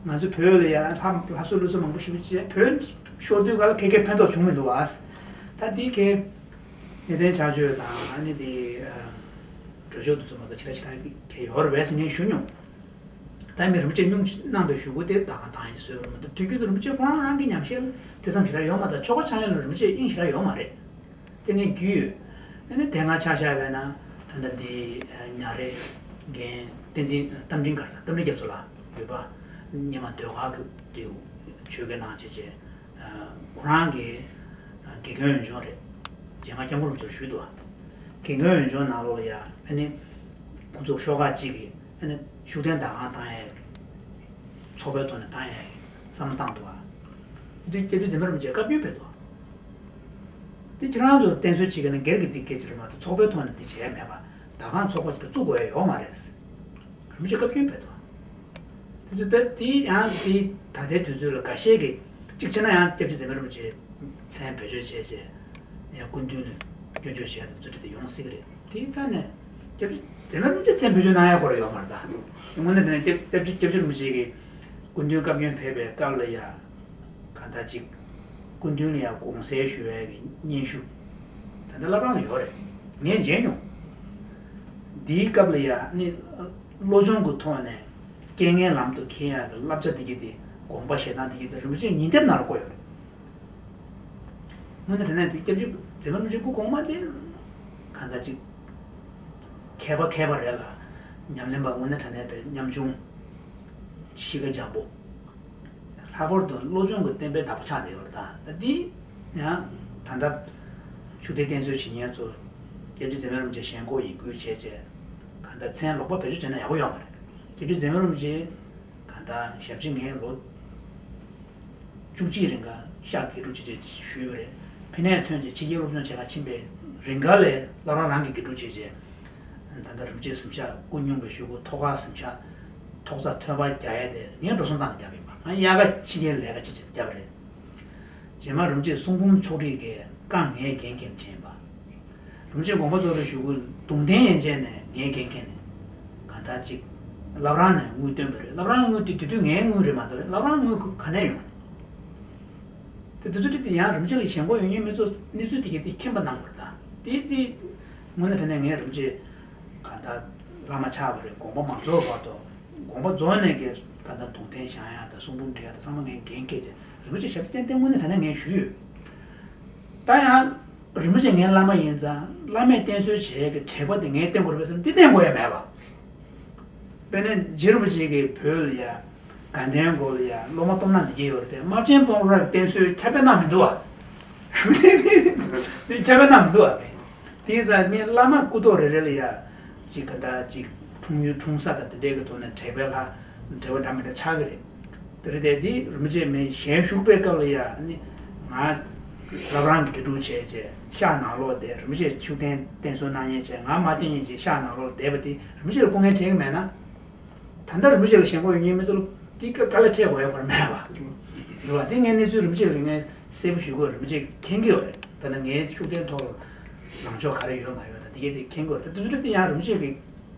ང་ཚོ་བོད་ལ་ཡ་ལྷ་ལྷ་གསོལ་ཀླུ་གསོལ་མང་པོ་ཞེ་པོ་ཅིག་བྱས། བོད་ཤོར་དུས་སྐབས་ལ་ཁེ་ཁེ་ཕན་ཐོགས་བྱུང་མི་འདུག་ཨ། ད་དེ་ཁེ་གནས་བརྟན་ཕྱག་མཆོད་དང་ཨ་ནི་དེ་གྲོས་ཆོད་དེ་ཚོ་མ་གཏོགས་ཆེ་ལ་ཆེ་ལ་ཁེ་ཡོད་རེད་པས་ངས་ཞུ་མྱོང་། ད་མི་རིན་པོ་ཆེ་སྙུང་གནང་པའི་ཞུ་སྒོ་དེ་ད་ག་དང་ཡིན་བཟོས་པ་རེད་མ་གཏོགས། དུས་རྒྱུན་དུ་རིན་པོ་ཆེ་ཁོ་རང་རང་གི་ཉམས་བཞེས་དེ་ཙམ་ཞེ་དྲག་ཡོད་མ་རེད། ད་ཆོ་ག་ཕྱག་ལེན་ལ་རིན་པོ་ཆེ་དབྱིངས་ཞེ་དྲག་ཡོད་མ་རེད། དེ་ངས་རྒྱུས་ཡོད། ཨ་ནི་དེ་སྔ་ཆ་བཞག་པ་ཡིན་ན་ད་ལྟ་འདི་ཉག་རེ་རྒན་བསྟན་འཛིན་རྟ་མགྲིན་ག་རེ་ཟེར། རྟ་མགྲིན་རྒྱ་མཚོ་ལགས་བོད་པ་སྔོན་མ་ཟློས་གར་གྱི་དེ་ཆོས་དགེ་གནང་བྱས་བྱས། ཁོ་རང་གི་དགེ་རྒན་འོས་སྦྱོང་རེད། རྗེས་མ་སྐྱབས་མགོན་རིན་པོ་ཆེར་ཞུས་འདུག་བ། དགེ་རྒན་འོས་སྦྱོང་ནང་ལོགས་ལ་ཡ་ཨ་ནི་ཁོང་ཚོ་ཤོག་ཁག་གཅིག་གིས་ཨ་ནི་ཤུགས་ལྡན་ཟླ་གང་བཏང་ཡས་ཚོགས་པའི་ཐོག་ནས་བཏང་ཡས་བསམ་བློ་བཏང་འདུག་བ། དེ་དུས་སྐྱབས་རྗེ་འཛིན་པ་རིན་པོ་ཆེས་བཀའ་བཀྱོན་ཕེབས་འདུག་བ། དེ་ཁྱེད་རང་ཚོ་བསྟེན་གསོལ་བྱེད་མཁན་ནི་སྒེར་གྱི་དེ་སྐད་ཆ་རེད་མ་གཏོགས། ཚོགས་པའི་ཐོག་ནས་དེ་བྱས་མེད་པ། ཟླ་གང་ཚོགས་པ་ཅིག་ཏུ་བཙུགས་དགོས་ཡ་ཡོད་མ་རེད། རིན་པོ་ཆེས་བཀའ་བཀྱོན་ཕེབས་འདུག་བ། དེ་ཚོ་ད་དེ་ཡང་དེ་ད་ལྟའི་དུས་ཚོད་ལ་འགའ་ཤས་ཀྱིས་གཅིག་བྱས་ན་ཡང་སྐྱབས་རྗེ་འཛིན་པ་རིན་པོ་ཆེའི་མཚན་བེད་སྤྱོད་བྱས་བྱས་ནས་སྐུ་མདུན་ལ་སྐྱོན་བརྗོད་བྱས་དང་ཚུལ་ཁྲིམས་དེ་ཡོང་སྲིད་ཀྱི་རེད། དེའི་རྩ་ནས་སྐྱབས་རྗེ་འཛིན་པ་རིན་པོ་ཆེའི་མཚན་བེད་སྤྱོད་གནང་ཡ་ཁོ་རང་ཡོད་མ་རེད་ད། དངོས་གནས་དྲང་གནས་སྐྱབས་སྐྱབས་རྗེ་སྐྱབས་རྗེ་རིན་པོ་ཆེ་གིས་སྐུ་མདུན་བཀའ་བཀྱོན་ཕེབས་པའི་སྐབས་ལ་ཡ། གང་ལྟར་ཅིག་སྐུ་མདུན་ལ་ཡང་དགོངས་སེལ་ཞུ་བའི་སྙན་ཞུ་ད་ལྟ་བླ་བྲང་ལ་ཡོད་རེད། ངས་མཇལ་མྱོང་། འདིའི་སྐབས་ལ་ཡང་ནི་བློ་སྦྱོང་གི་ཐོག་ནས་རྐྱེན་ངན་ལམ་དུ་འཁྱེར་ཡག་གི་བསླབ་བྱ་འདི་གྱད་དེ། དགོངས་པ་བཞེས་སྟངས་འདི་གྱད་དེ་རིན་པོ་ཆེས་ཉིན་དེབ་ནང་ལ་བཀོད་ཡོད་རེད། དངོས་གནས་དྲང་གནས་དེ་སྐྱབས་རྗེ་འཛིན་པ་རིན་པོ་ཆེ་སྐུ་གོང་མ་དེ་གང་ལྟར་ཅིག་མཁས་པ་མཁས་པ་རེད་ལ། ཉམས་ལེན་པ་དངོས་གནས་དྲང་གནས་པའི་ཉམ་ཆུང་། གཤིས་ཀ་འཇམ་པོ། ལྷག་པར་དུ་བློ་སྦྱོང་གི་བསྟན་པའི་བདག་པོ་ཆགས་བསྡད་ཡོད་རེད་ད། ད་འདི་ཡང་ད་ལྟ་ཤུགས་ལྡན་བསྟེན་གསོལ་བྱེད་མཁན་ཚོ་སྐྱབས་རྗེ་འཛིན་པ་རིན་པོ་ཆེ་ཞེན་ཁོག་ཡིན་ཁུལ་བྱས་བྱས། གང་ལྟར་མཚན་ལོག་པ་བེད་སྤྱོད་བྱས་ན་ཡག་པོ་ཡོད་མ་རེད། སྐྱབས་རྗེ་འཛིན་པ་རིན་པོ་ཆེ་གང་ལྟར་ཞབས་ཕྱི་ངས་ལོ་བཅུ་གཅིག་རིང་ག་ཤག་དགེ་ཕྲུག་བྱས་བྱས་ཞུས་པ་རེད། ཕ་ནས་ཐོན་བྱས་ཕྱི་རྒྱལ་སློབ་སྦྱོང་བྱེད་ག་ཕྱིན་པའི་རིང་ག་ལས་བླ་བྲང་རང་གི་དགེ་ཕྲུག་བྱས་བྱས། ད་ལྟ་རིན་པོ་ཆེའི་གཟིམ་ཤག་སྐུ་སྙུང་བའི་གཞུག་གུ་ཐོག་ཁ་གཟིམ་ཤག་ཐོག་རྩེག་ཐོན་པ་རྒྱག་ཡས་དེ་ངས་འགྲོ་སོང་བཏང་ནས་བརྒྱབ་ཡིན་པ། ང་དབྱར་ཁ་ཕྱི་རྒྱལ་ལས་ཀ་ཅིག་བྱས་བརྒྱབ་པ་རེད། རྗེས་མ་རིན་པོ་ཆེའི་གསུང་འབུམ་ཕྱོགས་སྒྲིག་གི་རྐང་ངས་འགན་འཁྱེར་ནས་བྱས་ཡིན་པ། རིན་པོ་ཆེ་དགོངས་པ་རྫོགས་པའི་གཞུག་གུ་གདུང་རྟེན་ཡན་ཆད་ནས་ངས་འགན་འཁྱེར་ནས་གང་ལྟར་ཅིག་བླ་བྲང་ནས་དངུལ་བཏོན་པ་རེད། བླ་བྲང་དངུལ་དེ་དེ་དུས་ངའི་དངུལ་རེད་མ་གཏོགས་བླ་བྲང་དངུལ་ག་ནས་ཡོང་། དེ་དུས་ཚོད་དེ་ཡང་རིན་པོ་ཆེ་ལ་ཞེན་ཁོག་ཡོད་མཁན་མི་ཚོ་གནས་ཚུལ་དེ་གས་དེ་མཁྱེན་པ་གནང་དགོས་རེད་ད། དེ་དེ་དངོས་གནས་དྲང་གནས་ངས་རིན་པོ་ཆེ་གང་ལྟར་བླ་མ་ཆགས་པ་རེད། དགོངས་པ་མ་རྫོགས་བར་དུ། དགོངས་པ་རྫོགས་ནས་ཀྱི་གང་ལྟར་གདུང་རྟེན་བཞེངས་ཡག་དང་གསུང་འབུམ་འབྲི་ཡག་དང་ཚང་མ་ངས་འགན་འཁྱེར་བྱས། རིན་པོ་ཆེ་ཞབས་ཕྱི་ཏན་ཏན་དངོས་གནས་དྲང་གནས་ངས་ཞུས་ཡོད། ད་ཡང་རིན་པོ་ཆེ་ངའི་བླ་མ་ཡིན་ཙང་བླ་མས་བསྟེན་གསོལ་བྱེད་ཡག་གི་དྲེག་པ་དེ་ངས་བསྟེན་དགོས་རེད་པས་བསམ། འདི་བསྟེན་དགོས་ཡ་མེད་པ། དཔེར་ན་རྗེ་རིན་པོ་ཆེ་གིས་བོད་ལ་ཡ་དགའ་ལྡན་སྒོ་ལ་ཡ་སློབ་མ་སྟོང་ཕྲག་འདི་གས་ཡོད་རེད་དེ། རྨ་ཆེན་སྤོམ་ར་གི་བསྟེན་གསོལ་ཁྱབ་སྤེལ་གནང་མི་འདུག་བ། ཁྱབ་སྤེལ་གནང་མི་འདུག་བ། དེ་ཡིན་ཙང་མི་བླ་མ་སྐུ་ཐོག་རེ་རེ་ལ་ཡ་ཅིག་ག་ད་ཅིག་འཁྲུངས་ཡུལ་འཁྲུངས་ས་དང་དེ་འདྲའི་གི་ཐོག་ནས་དྲེག་པའི་ལྷ་འབྲེལ་བ་འདྲ་མི་འདྲ་ཆགས་ཀྱི་རེད། དེ་རེད་དེ། དེ་རིན་པོ་ཆེ་མི་ཞལ་བཞུགས་པའི་སྐབས་ལ་ཡ་ནི་ང་བླ་བྲང་གི་དགེ་ཕྲུག་བྱས་བྱས་ཤག་ནང་ལོགས་བསྡད། རིན་པོ་ཆེ་ཤུགས་ལྡན་བསྟེན་གསོལ་གནང་མཁན་བྱས་ང་མ་བསྟེན་མཁན་བྱས་ཤག་ནང་ལོགས་བསྡད་པ་དེ་རིན་པོ་ཆེ་ལ་སྐུ་ངལ་འཕྲད་ཀྱི་མེད་ན། ད་ལྟ་རིན་པོ་ཆེ་ལ་ཞེན་ཁོག་ཡོད་མཁན་མི་ཚོ་ལ་དེ་དཀའ་དཀའ་ལས་འཕྲད་དགོས་ཡ་ཁོ་རང་མེད་པ། རེད་བ། དེ་ངས་གནས་ཚུལ་རིན་པོ་ཆེ་ལ་ངས་གསལ་པོ་ཞུ་དགོས། རིན་པོ་ཆེ་མཁྱེན་གྱི་ཡོད་རེད། ད་ནི་ངའི་ཤུགས་ལྡན་ཐོག་ལ་ལངས་ཕྱོགས་ག་རེ་ཡོད་མ་ཡོད་དང་དེ་གས་དེ་མཁྱེན་གྱི་ཡོད་རེད། ད་དེ་ཚོ་དེ་ཡང་རིན་པོ་ཆེ་གི་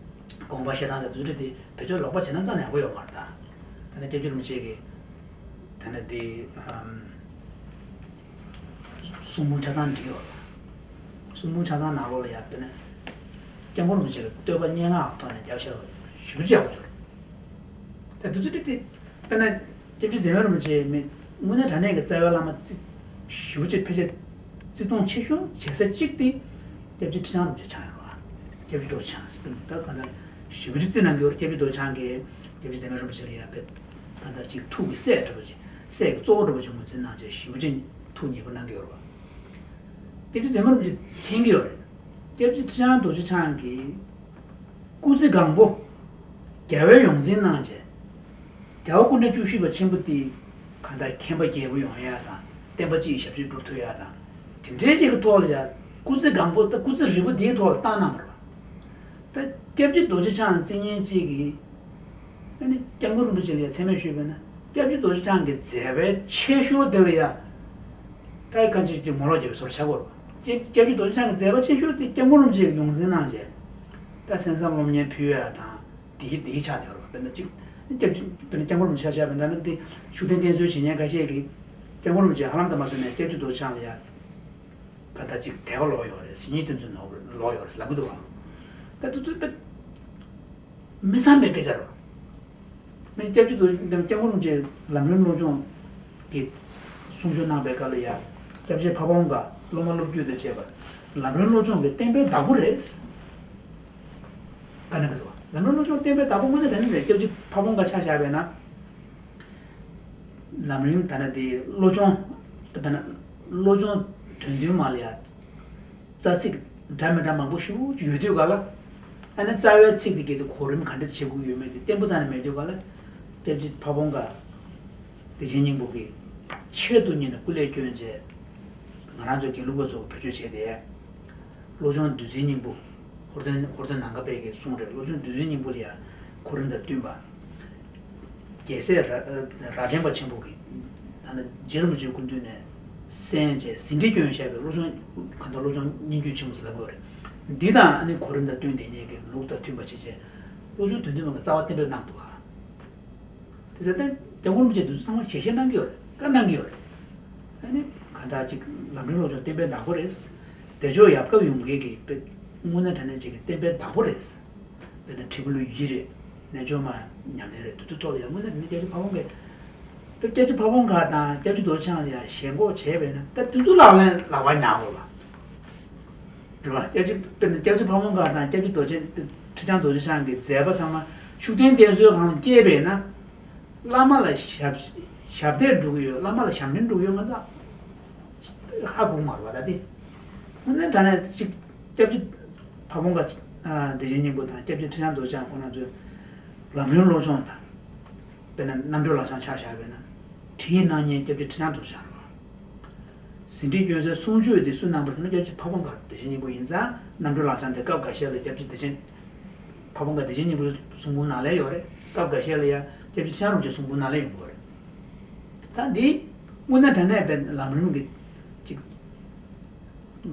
དགོངས་པ་བཞེས་སྟངས་དང་དེ་ཚོ་དེ་བེད་སྤྱོད་ལོག་པ་བྱས་ན་རྩ་ནས་ཡག་པོ་ཡོད་མ་རེད་ད། ད་ནི་སྐྱབས་རྗེ་རིན་པོ་ཆེ་གི་ད་ནི་དེ་ཨམ། གསུང་འབུམ་ཆ་ཚང་བྲིས་ཡོད་ལ། གསུང་འབུམ་ཆ་ཚང་ནང་ལོགས་ལ་ཡང་དཔེར་ན། སྐྱབས་མགོན་རིན་པོ་ཆེ་གི་བསྟོད་པ་སྙན་ངག་གི་ཐོག་ནས་རྒྱབ་བཤད་ཞེ་པོ་ཅིག་ཡག་པོ་བྱུང་། ད་དེ་ཚོ་དེ་དེ་དཔེར་ན་སྐྱབས་རྗེ་འཛིན་པ་རིན་པོ་ཆེ་མི་དངོས་གནས་དྲང་གནས་ཀྱི་རྩ་བའི་བླ་མ་བརྩི་ཞེ་པོ་ཅིག་ཕལ་ཆེར་བརྩི་མཐོང་ཆེ་ཤོས་བྱེད་ས་གཅིག་དེ་སྐྱབས་རྗེ་ཁྲི་བྱང་རིན་པོ་ཆེ་ཆགས་ཡོད་རེད་བ། སྐྱབས་རྗེ་རྡོ་རྗེ་འཆང་ཟེར་དུས་ད་གང་ལྟར་ཞེ་པོ་ཅིག་བརྩི་གནང་གི་ཡོད་རེད། སྐྱབས་རྗེ་རྡོ་རྗེ་འཆང་གིས་སྐྱབས་རྗེ་འཛིན་པ་རིན་པོ་ཆེ་ལ་ཡང་དཔེ་གང་ལྟར་ཅིག་ཐུགས་ཀྱི་སྲས་འདྲ་པོ་ཅིག་སྲས་ཀྱི་གཙོ་བོ་འདྲ་པོ་ཅིག་ངོས་འཛིན་གནང་བྱས་ཞེ་པོ་ཅིག་ཐུགས་མཉེས་པོ་གནང་གི་ཡོད་རེད་བ། སྐྱབས་རྗེ་འཛིན་པ་རིན་པོ་ཆེ་མཁྱེན་གྱི་ཡོད་རེད། སྐྱབས་རྗེ་ཁྲི་བྱང་རྡོ་རྗེ་འཆང་གིས་སྐུ་ཚེ་གང་པོ་རྒྱལ་བའི་ཡོངས་འཛིན་གནང་བྱས། རྒྱལ་བ་སྐུ་ཕྲེང་བཅུ་བཞི་པ་ཆེན་པོ་དེ་གང་ལྟར་མཁྱེན་པ་རྒྱལ་པོ་ཡོང་ཡ་དང་བསྟན་པ་སྤྱི་ཡི་ཞབས་ཕྱི་སྒྲུབ་ཐུབ་ཡ་དང་དེ་འདྲའི་ཅིག་གི་ཐོག་ལ་ཡ་ སྐུ་ཚེ་གང་པོ་ད་སྐུ་ཚེ་རིལ་པོ་འདིའི་ཐོག་ལ་བཏང་གནང་བ་རེད་བ། ད་སྐྱབས་རྗེ་རྡོ་རྗེ་འཆང་བརྩི་མཁན་གཅིག་གིས་ཨ་ནི་སྐྱབས་མགོན་རིན་པོ་ཆེ་ལ་ཡ་མཚན་སྨད་ཞུས་པས་ན། སྐྱབས་རྗེ་རྡོ་རྗེ་འཆང་གི་མཛད་པའི་ཆེ་ཤོས་དེ་ལ་ཡ་ད་ཁ་ཅིག་ཅིག་ངོ་ལོག་བྱས་པའི་བཟོ་འདྲ་ཆགས་ཀྱི་ཡོད་རེད་བ། སྐྱབས་སྐྱབས་རྗེ་རྡོ་རྗེ་འཆང་གི་མཛད་པ་ཆེ་ཤོས་དེ་སྐྱབས་མགོན་རིན་པོ་ཆེ་གིས་ཡོངས་འཛིན་གནང་བྱས། ད་གསན་བསམ་སློབ་གཉེར་ཕུལ་ཡ་དང་། དེ་དེ་ཆགས་བསྡད་ཡོད་རེད་བ། དཔེར་ན་གཅིག་སྐྱབས་རྗེ་དཔེར་ན་སྐྱབས་མགོན་རིན་པོ་ཆེ་ཆ་བཞག་པ་ཡིན་ན་འདི་ཤུགས་ལྡན་བསྟེན་གསོལ་བྱེད་མཁན་ཁ་ཤས་ཀྱིས་སྐྱབས་མགོན་རིན་པོ་ཆེ་ཧ་ལམ་དུ་མ་བཟོད་ནས་སྐྱབས་རྗེ་རྡོ་རྗེ་འཆང་ལ་ཡ་ག་ད་ཅིག་དད་པ་ལོག་ཡོད་རེད། བྱས་ཉེས་དོན་ཚུལ་ལོག་ཡོད་རེད་ལབ་ཀྱི་འདུག་བ། ད་དེ་ཚོ་དཔེ་མི་བསམ་པའི་སྐད་ཆ་རེད་བ། མི་སྐྱབས་རྗེ་རྡོ་རྗེ་སྐྱབས་མགོན་རིན་པོ་ཆེ་ལམ་རིམ་བློ་སྦྱོང་གི་གསུང་ཆོས་གནང་པའི་སྐབས་ལ་ཡ་སྐྱབས་རྗེ་ཕ་བོང་ཁ་སློབ་མ་སློབ་བརྒྱུད་དང་བཅས་པ་ལམ་རིམ་བློ་སྦྱོང་གི་བསྟན་པའི་བདག་པོ་རེད། ག་ནས་ག་དུ་བ་ལམ་རིམ་བློ་སྦྱོང་བསྟན་པའི་བདག་པོ་དངོས་གནས་དྲང་གནས་རེད། སྐྱབས་རྗེ་ཕ་བོང་ཁ་ཆ་བཞག་པས་ན། ལམ་རིམ་ད་ན་དེ་བློ་སྦྱོང་ད་ན་བློ་སྦྱོང་དོན་མཐུན་མ་ལ་ཡ་རྩ་ཚིག་འདྲ་མི་འདྲ་མང་པོ་ཞེ་པོ་ཅིག་ཡོད་དུས་ག་ལ། ཨ་ནི་རྩ་བའི་ཚིག་དེ་གས་དེ་གོ་རིམ་ག་འདྲ་བྱེད་དགོས་ཡོད་མེད་དེ་བརྟན་པོ་རྩ་ནས་མེད་དུས་ག་ལ། སྐྱབས་རྗེ་ཕ་བོང་ཁ་བདེ་ཆེན་སྙིང་པོ་གིས་ཆེད་དུ་གཉེར་ནས་སྐུ་ལས་བསྐྱོན་བྱས། ང་རང་ཚོ་དགེ་ལུགས་པ་ཚོ་གིས་བེད་སྤྱོད་བྱས་ཏེ། བློ་སྦྱོང་བདུད་རྩིའི་སྙིང་པོ། ཧོར་སྟོན་ཧོར་སྟོན་ནམ་མཁའ་དཔལ་གྱིས་གསུངས་རེད། བློ་སྦྱོང་བདུད་རྩིའི་སྙིང་པོ་ལ་ཡ་གོ་རིམ་དང་བསྟུན་པ། རྒྱལ་སྲས་ར་ར་འདྲེན་པ་ཆེན་པོ་གིས་ད་ནི་རྗེ་རིན་པོ་ཆེའི་སྐུ་མདུན་ནས་གསན་བྱས་ཟིན་བྲིས་བསྐྱོན་བཞག་པའི་བློ་སྦྱོང་གང་ལྟར་བློ་སྦྱོང་སྙན་བརྒྱུད་ཆེན་མོ་ཟེར་ལབ་དགོས་རེད། འདི་དང་ཨ་ནི་གོ་རིམ་དང་བསྟུན་དེ་ཉིད་ཀྱི་ལུགས་དང་མཐུན་པ་བྱས་བྱས་བློ་སྦྱོང་དོན་མཐུན་པ་གི་རྩ་བ་བརྟན་པོ་གནང་འདུག་ག། དེ་ཚེ་ད་སྐྱབས་མགོན་རིན་པོ་ཆེས་འདི་ཚོ་ཚང་མ་ཞལ་བཞེས་གནང་གི་ཡོད་རེད། བཀའ་གནང་གི་ཡོད་རེད། ཨ་ནི་གང་ལྟར་ཅིག་ལམ་རིམ་བློ་སྦྱོང་བསྟན་པའི་བདག་པོ་རེད། བདེ་མཆོག་ཡབ་བཀའ་ཡུམ་འགལ་གྱི་དཔེ་དངོས་གནས་དྲང་གནས་ཅིག་གི་བསྟན་པའི་བདག་པོ་རེད། དཔེར་ན་དྲིལ་བུ་ལོ་རྒྱུས་རེད། རྣལ་འབྱོར་མ་ཉམས་ལེན་རེད། དེ་ཚོ་ཐོག་ལ་ཡང་དངོས་གནས་དྲང་གནས་སྐྱབས་རྗེ་ཕ་བོང་ཁ་དང་སྐྱབས་རྗེ་རྡོ་རྗེ་འཆང་ལ་ཡང་ཞེན་ཁོག་བྱས་པས་ན་ད་དེ་ཚོ་ལག་ལེན་ལག་པ་ཉར་དགོས་ལ། རེད་བ། སྐྱབས་རྗེ་དཔེར་ན་སྐྱབས་རྗེ་ཕ་བོང་ཁ་དང་སྐྱབས་རྗེ་རྡོ་རྗེ་ཁྲི་བྱང་རྡོ་རྗེ་འཆང་གི་མཛད་པ་ཚང་མ་ཤུགས་ལྡན་བསྟེན་གསོལ་སྒང་ལ་སྐྱེས་པས་ན། བླ་མ་ལ་ཞབས་ཞབས་འདེགས་སྒྲུབ་ཀྱི་ཡོད། བླ་མ་ལ་ཞབས་འདྲེན་སྒྲུབ་ཀྱི་ཡོད། ང་ཚོ་ཧ་གོ་མ་རེད་བ་ད་དེ། དངོས་གནས་དྲང་གནས་ཅིག་སྐྱབས་རྗེ་ཕ་བོང་ཁ་བདེ་ཆེན་སྙིང་པོ་དང་སྐྱབས་རྗེ་ཁྲི་བྱང་རྡོ་རྗེ་འཆང་ཁོང་རྣམ་ཚོའི་ལམ་རིམ་བློ་སྦྱོང་དང་། དཔེར་ན་རྣམ་གྲོལ་ལག་བཅངས་ཆ་བཞག་པས་ན། ཁྲིད་གནང་མཁན་སྐྱབས་རྗེ་ཁྲི་བྱང་རྡོ་རྗེ་འཆང་རེད་བ། ཟིན་བྲིས་བསྐྱོན་སའི་གསུང་ཆོས་དེ་སུས་གནང་བ་ཟེར་ན་སྐྱབས་རྗེ་ཕ་བོང་ཁ་བདེ་ཆེན་སྙིང་པོ་ཡིན་ཙང་རྣམ་གྲོལ་ལག་བཅངས་དེ་སྐབས་འགའ་ཤས་ལ་སྐྱབས་རྗེ་བདེ་ཆེན། ཕ་བོང་ཁ་བདེ་ཆེན་སྙིང་པོའི་གསུང་འབུམ་ནང་ལ་ཡོད་རེད། སྐབས་འགའ་ཤས་ལ་ཡང་སྐྱབས་རྗེ་ཁྲི་བྱང་རིན་པོ་ཆེའི་གསུང་འབུམ་ནང་ལ་ཡོང་གི་ཡོད་རེད། ད་འདི་དངོས་གནས་དྲང་གནས་པའི་ལམ་རིམ་གྱི་ཅིག་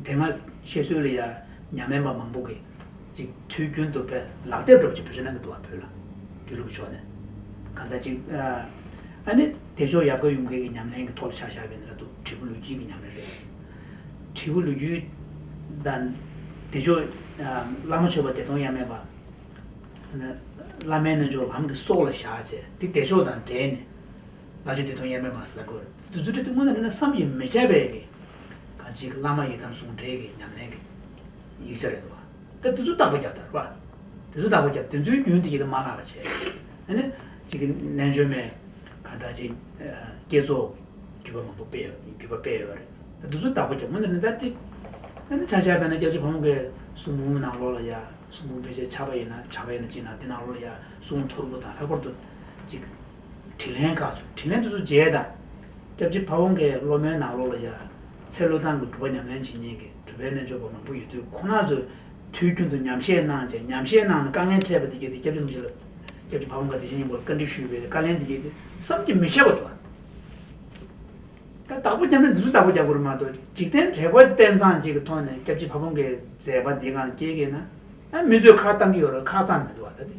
དེ་སྔ་བཤད་སྲོལ་ལ་ཡང་ཉམས་ལེན་པ་མང་པོ་གིས་ཅིག་དུས་རྒྱུན་དུ་དཔེ་ལག་དེབ་འདྲ་པོ་ཅིག་བེད་སྤྱོད་གནང་གི་འདུག་བ། བོད་ལ་དགེ་ལུགས་ཕྱོགས་ནས་གང་ལྟར་ཅིག་ཨ་ནི་བདེ་མཆོག་ཡབ་བཀའ་ཡུམ་འགལ་གྱི་ཉམས་ལེན་གྱི་ཐོག་ལ་ཆ་བཞག་པ་ཡིན་ན་འདྲ་འདུག་དྲིལ་བུ་ལོ་རྒྱུས་ཀྱི་ཉམས་ལེན་རེད། དྲིལ་བུ་ལོ་རྒྱུས་དང་བདེ་མཆོག་བླ་མ་མཆོད་པ་བདེ་སྟོང་དབྱེར་མེད་པ། བླ་མའི་རྣལ་འབྱོར་ལམ་གྱི་སྲོག་ལ་བཞག་བྱས་དེ་བདེ་མཆོག་དང་འབྲེལ་ནས་བླ་མཆོད་བདེ་སྟོང་དབྱེར་མེད་མ་ཟེར་ལབ་དགོས་རེད། དེ་ཚོ་དེ་དངོས་གནས་དྲང་གནས་བསམ་གྱིས་མི་ཁྱབ་པའི་གི་གང་ཅིག་བླ་མ་ཡི་དམ་ཟུང་འབྲེལ་གྱི་ཉམས་ལེན་གྱི་ཡིག་ཆ་རེད་འདུག་བ། ད་དེ་ཚོ་བདག་པོ་རྒྱབ་དང་རེད་བ། དེ་ཚོ་བདག་པོ་རྒྱབ་དེ་ཚོའི་རྒྱུན་དེ་གི་དེ་མ་བརླག་པ་བྱས། ཨ་ནི་ཅིག་གི་རྣལ་འབྱོར་མའི་གང་ལྟར་ཅིག་བསྐྱེད་རྫོགས་བརྒྱུད་པ་མང་པོ་སྤེལ་ཡོད། བརྒྱུད་པ་སྤེལ་ཡོད་རེད། ད་དེ་ཚོ་བདག་པོ་རྒྱབ་དངོས་གནས་དྲང་གནས་ད་དེ་ཨ་ནི་ཆ་བཞག་པ་ཡིན་ན་སྐྱབས་རྗེ་ཕ་བོང་ཁའི་གསུང་འབུམ་ནང་ལོགས་ལ་ཡ། གསུང་འབུམ་ཕལ་ཆེར་ཕྱྭ་པ་ཡིན་ན་ཕྱྭ་པ་ཡིན་ན་ཅིག་ནང་དེ་ནང་ལོགས་ལ་ཡ་གསུང་ཐོར་བུ་དང་ལྷག་པར་དུ་ཅིག་དྲིན་ལན་ཁག་ཅིག་དྲིན་ལན་དེ་ཚོ་འཇལ་དང་། སྐྱབས་རྗེ་ཕ་བོང་ཁའི་སློབ་མའི་ནང་ལོགས་ལ་ཡ་ཚེ་བློས་བཏང་གི་སྒྲུབ་པ་ཉམས་ལེན་བྱེད་མཁན་གྱི་སྒྲུབ་པའི་རྣལ་འབྱོར་པ་མང་པོ་ཡོད་དུས་ཁོང་རྣམ་ཚོས་དུས་རྒྱུན་དུ་ཉམས་བཞེས་གནང་བྱས་ཉམས་བཞེས་གནང་ནས་དཀའ་ངལ་འཕྲད་པ་དེ་གས་དེ་སྐྱབས་རྗེ་རིན་པོ་ཆེ་ལ་སྐྱབས་རྗེ་ཕ་བོང་ཁ་བདེ་ཆེན་སྙིང་པོ་ལ་བཀའ་འདྲི་ཞུས་པའི་བཀའ་ལན་དེ་གས་དེ་བསམ་གྱིས་མི་ཁྱབ་པ་འདུག་ད་བདག་པོ་རྒྱབ་ན་འདི་ཚོ་བདག་པོ་རྒྱབ་དགོས་རེད་མ་གཏོགས་འཇིག་རྟེན་བྲེལ་བ་བསྟེན་ཚང་ཅིག་གི་ཐོག་ནས་སྐྱབས་རྗེ་ཕ་བོང་ཁའི་མཛད་པ་འདི་སྒང་ལ་སྐྱེལ་གྱི་ན། ཨ་མི་ཚོས་ཁ་བཏང་གི་ཡོད་རེད། ཁ་བཙན་མི་འདུག་བ། ད་དེ་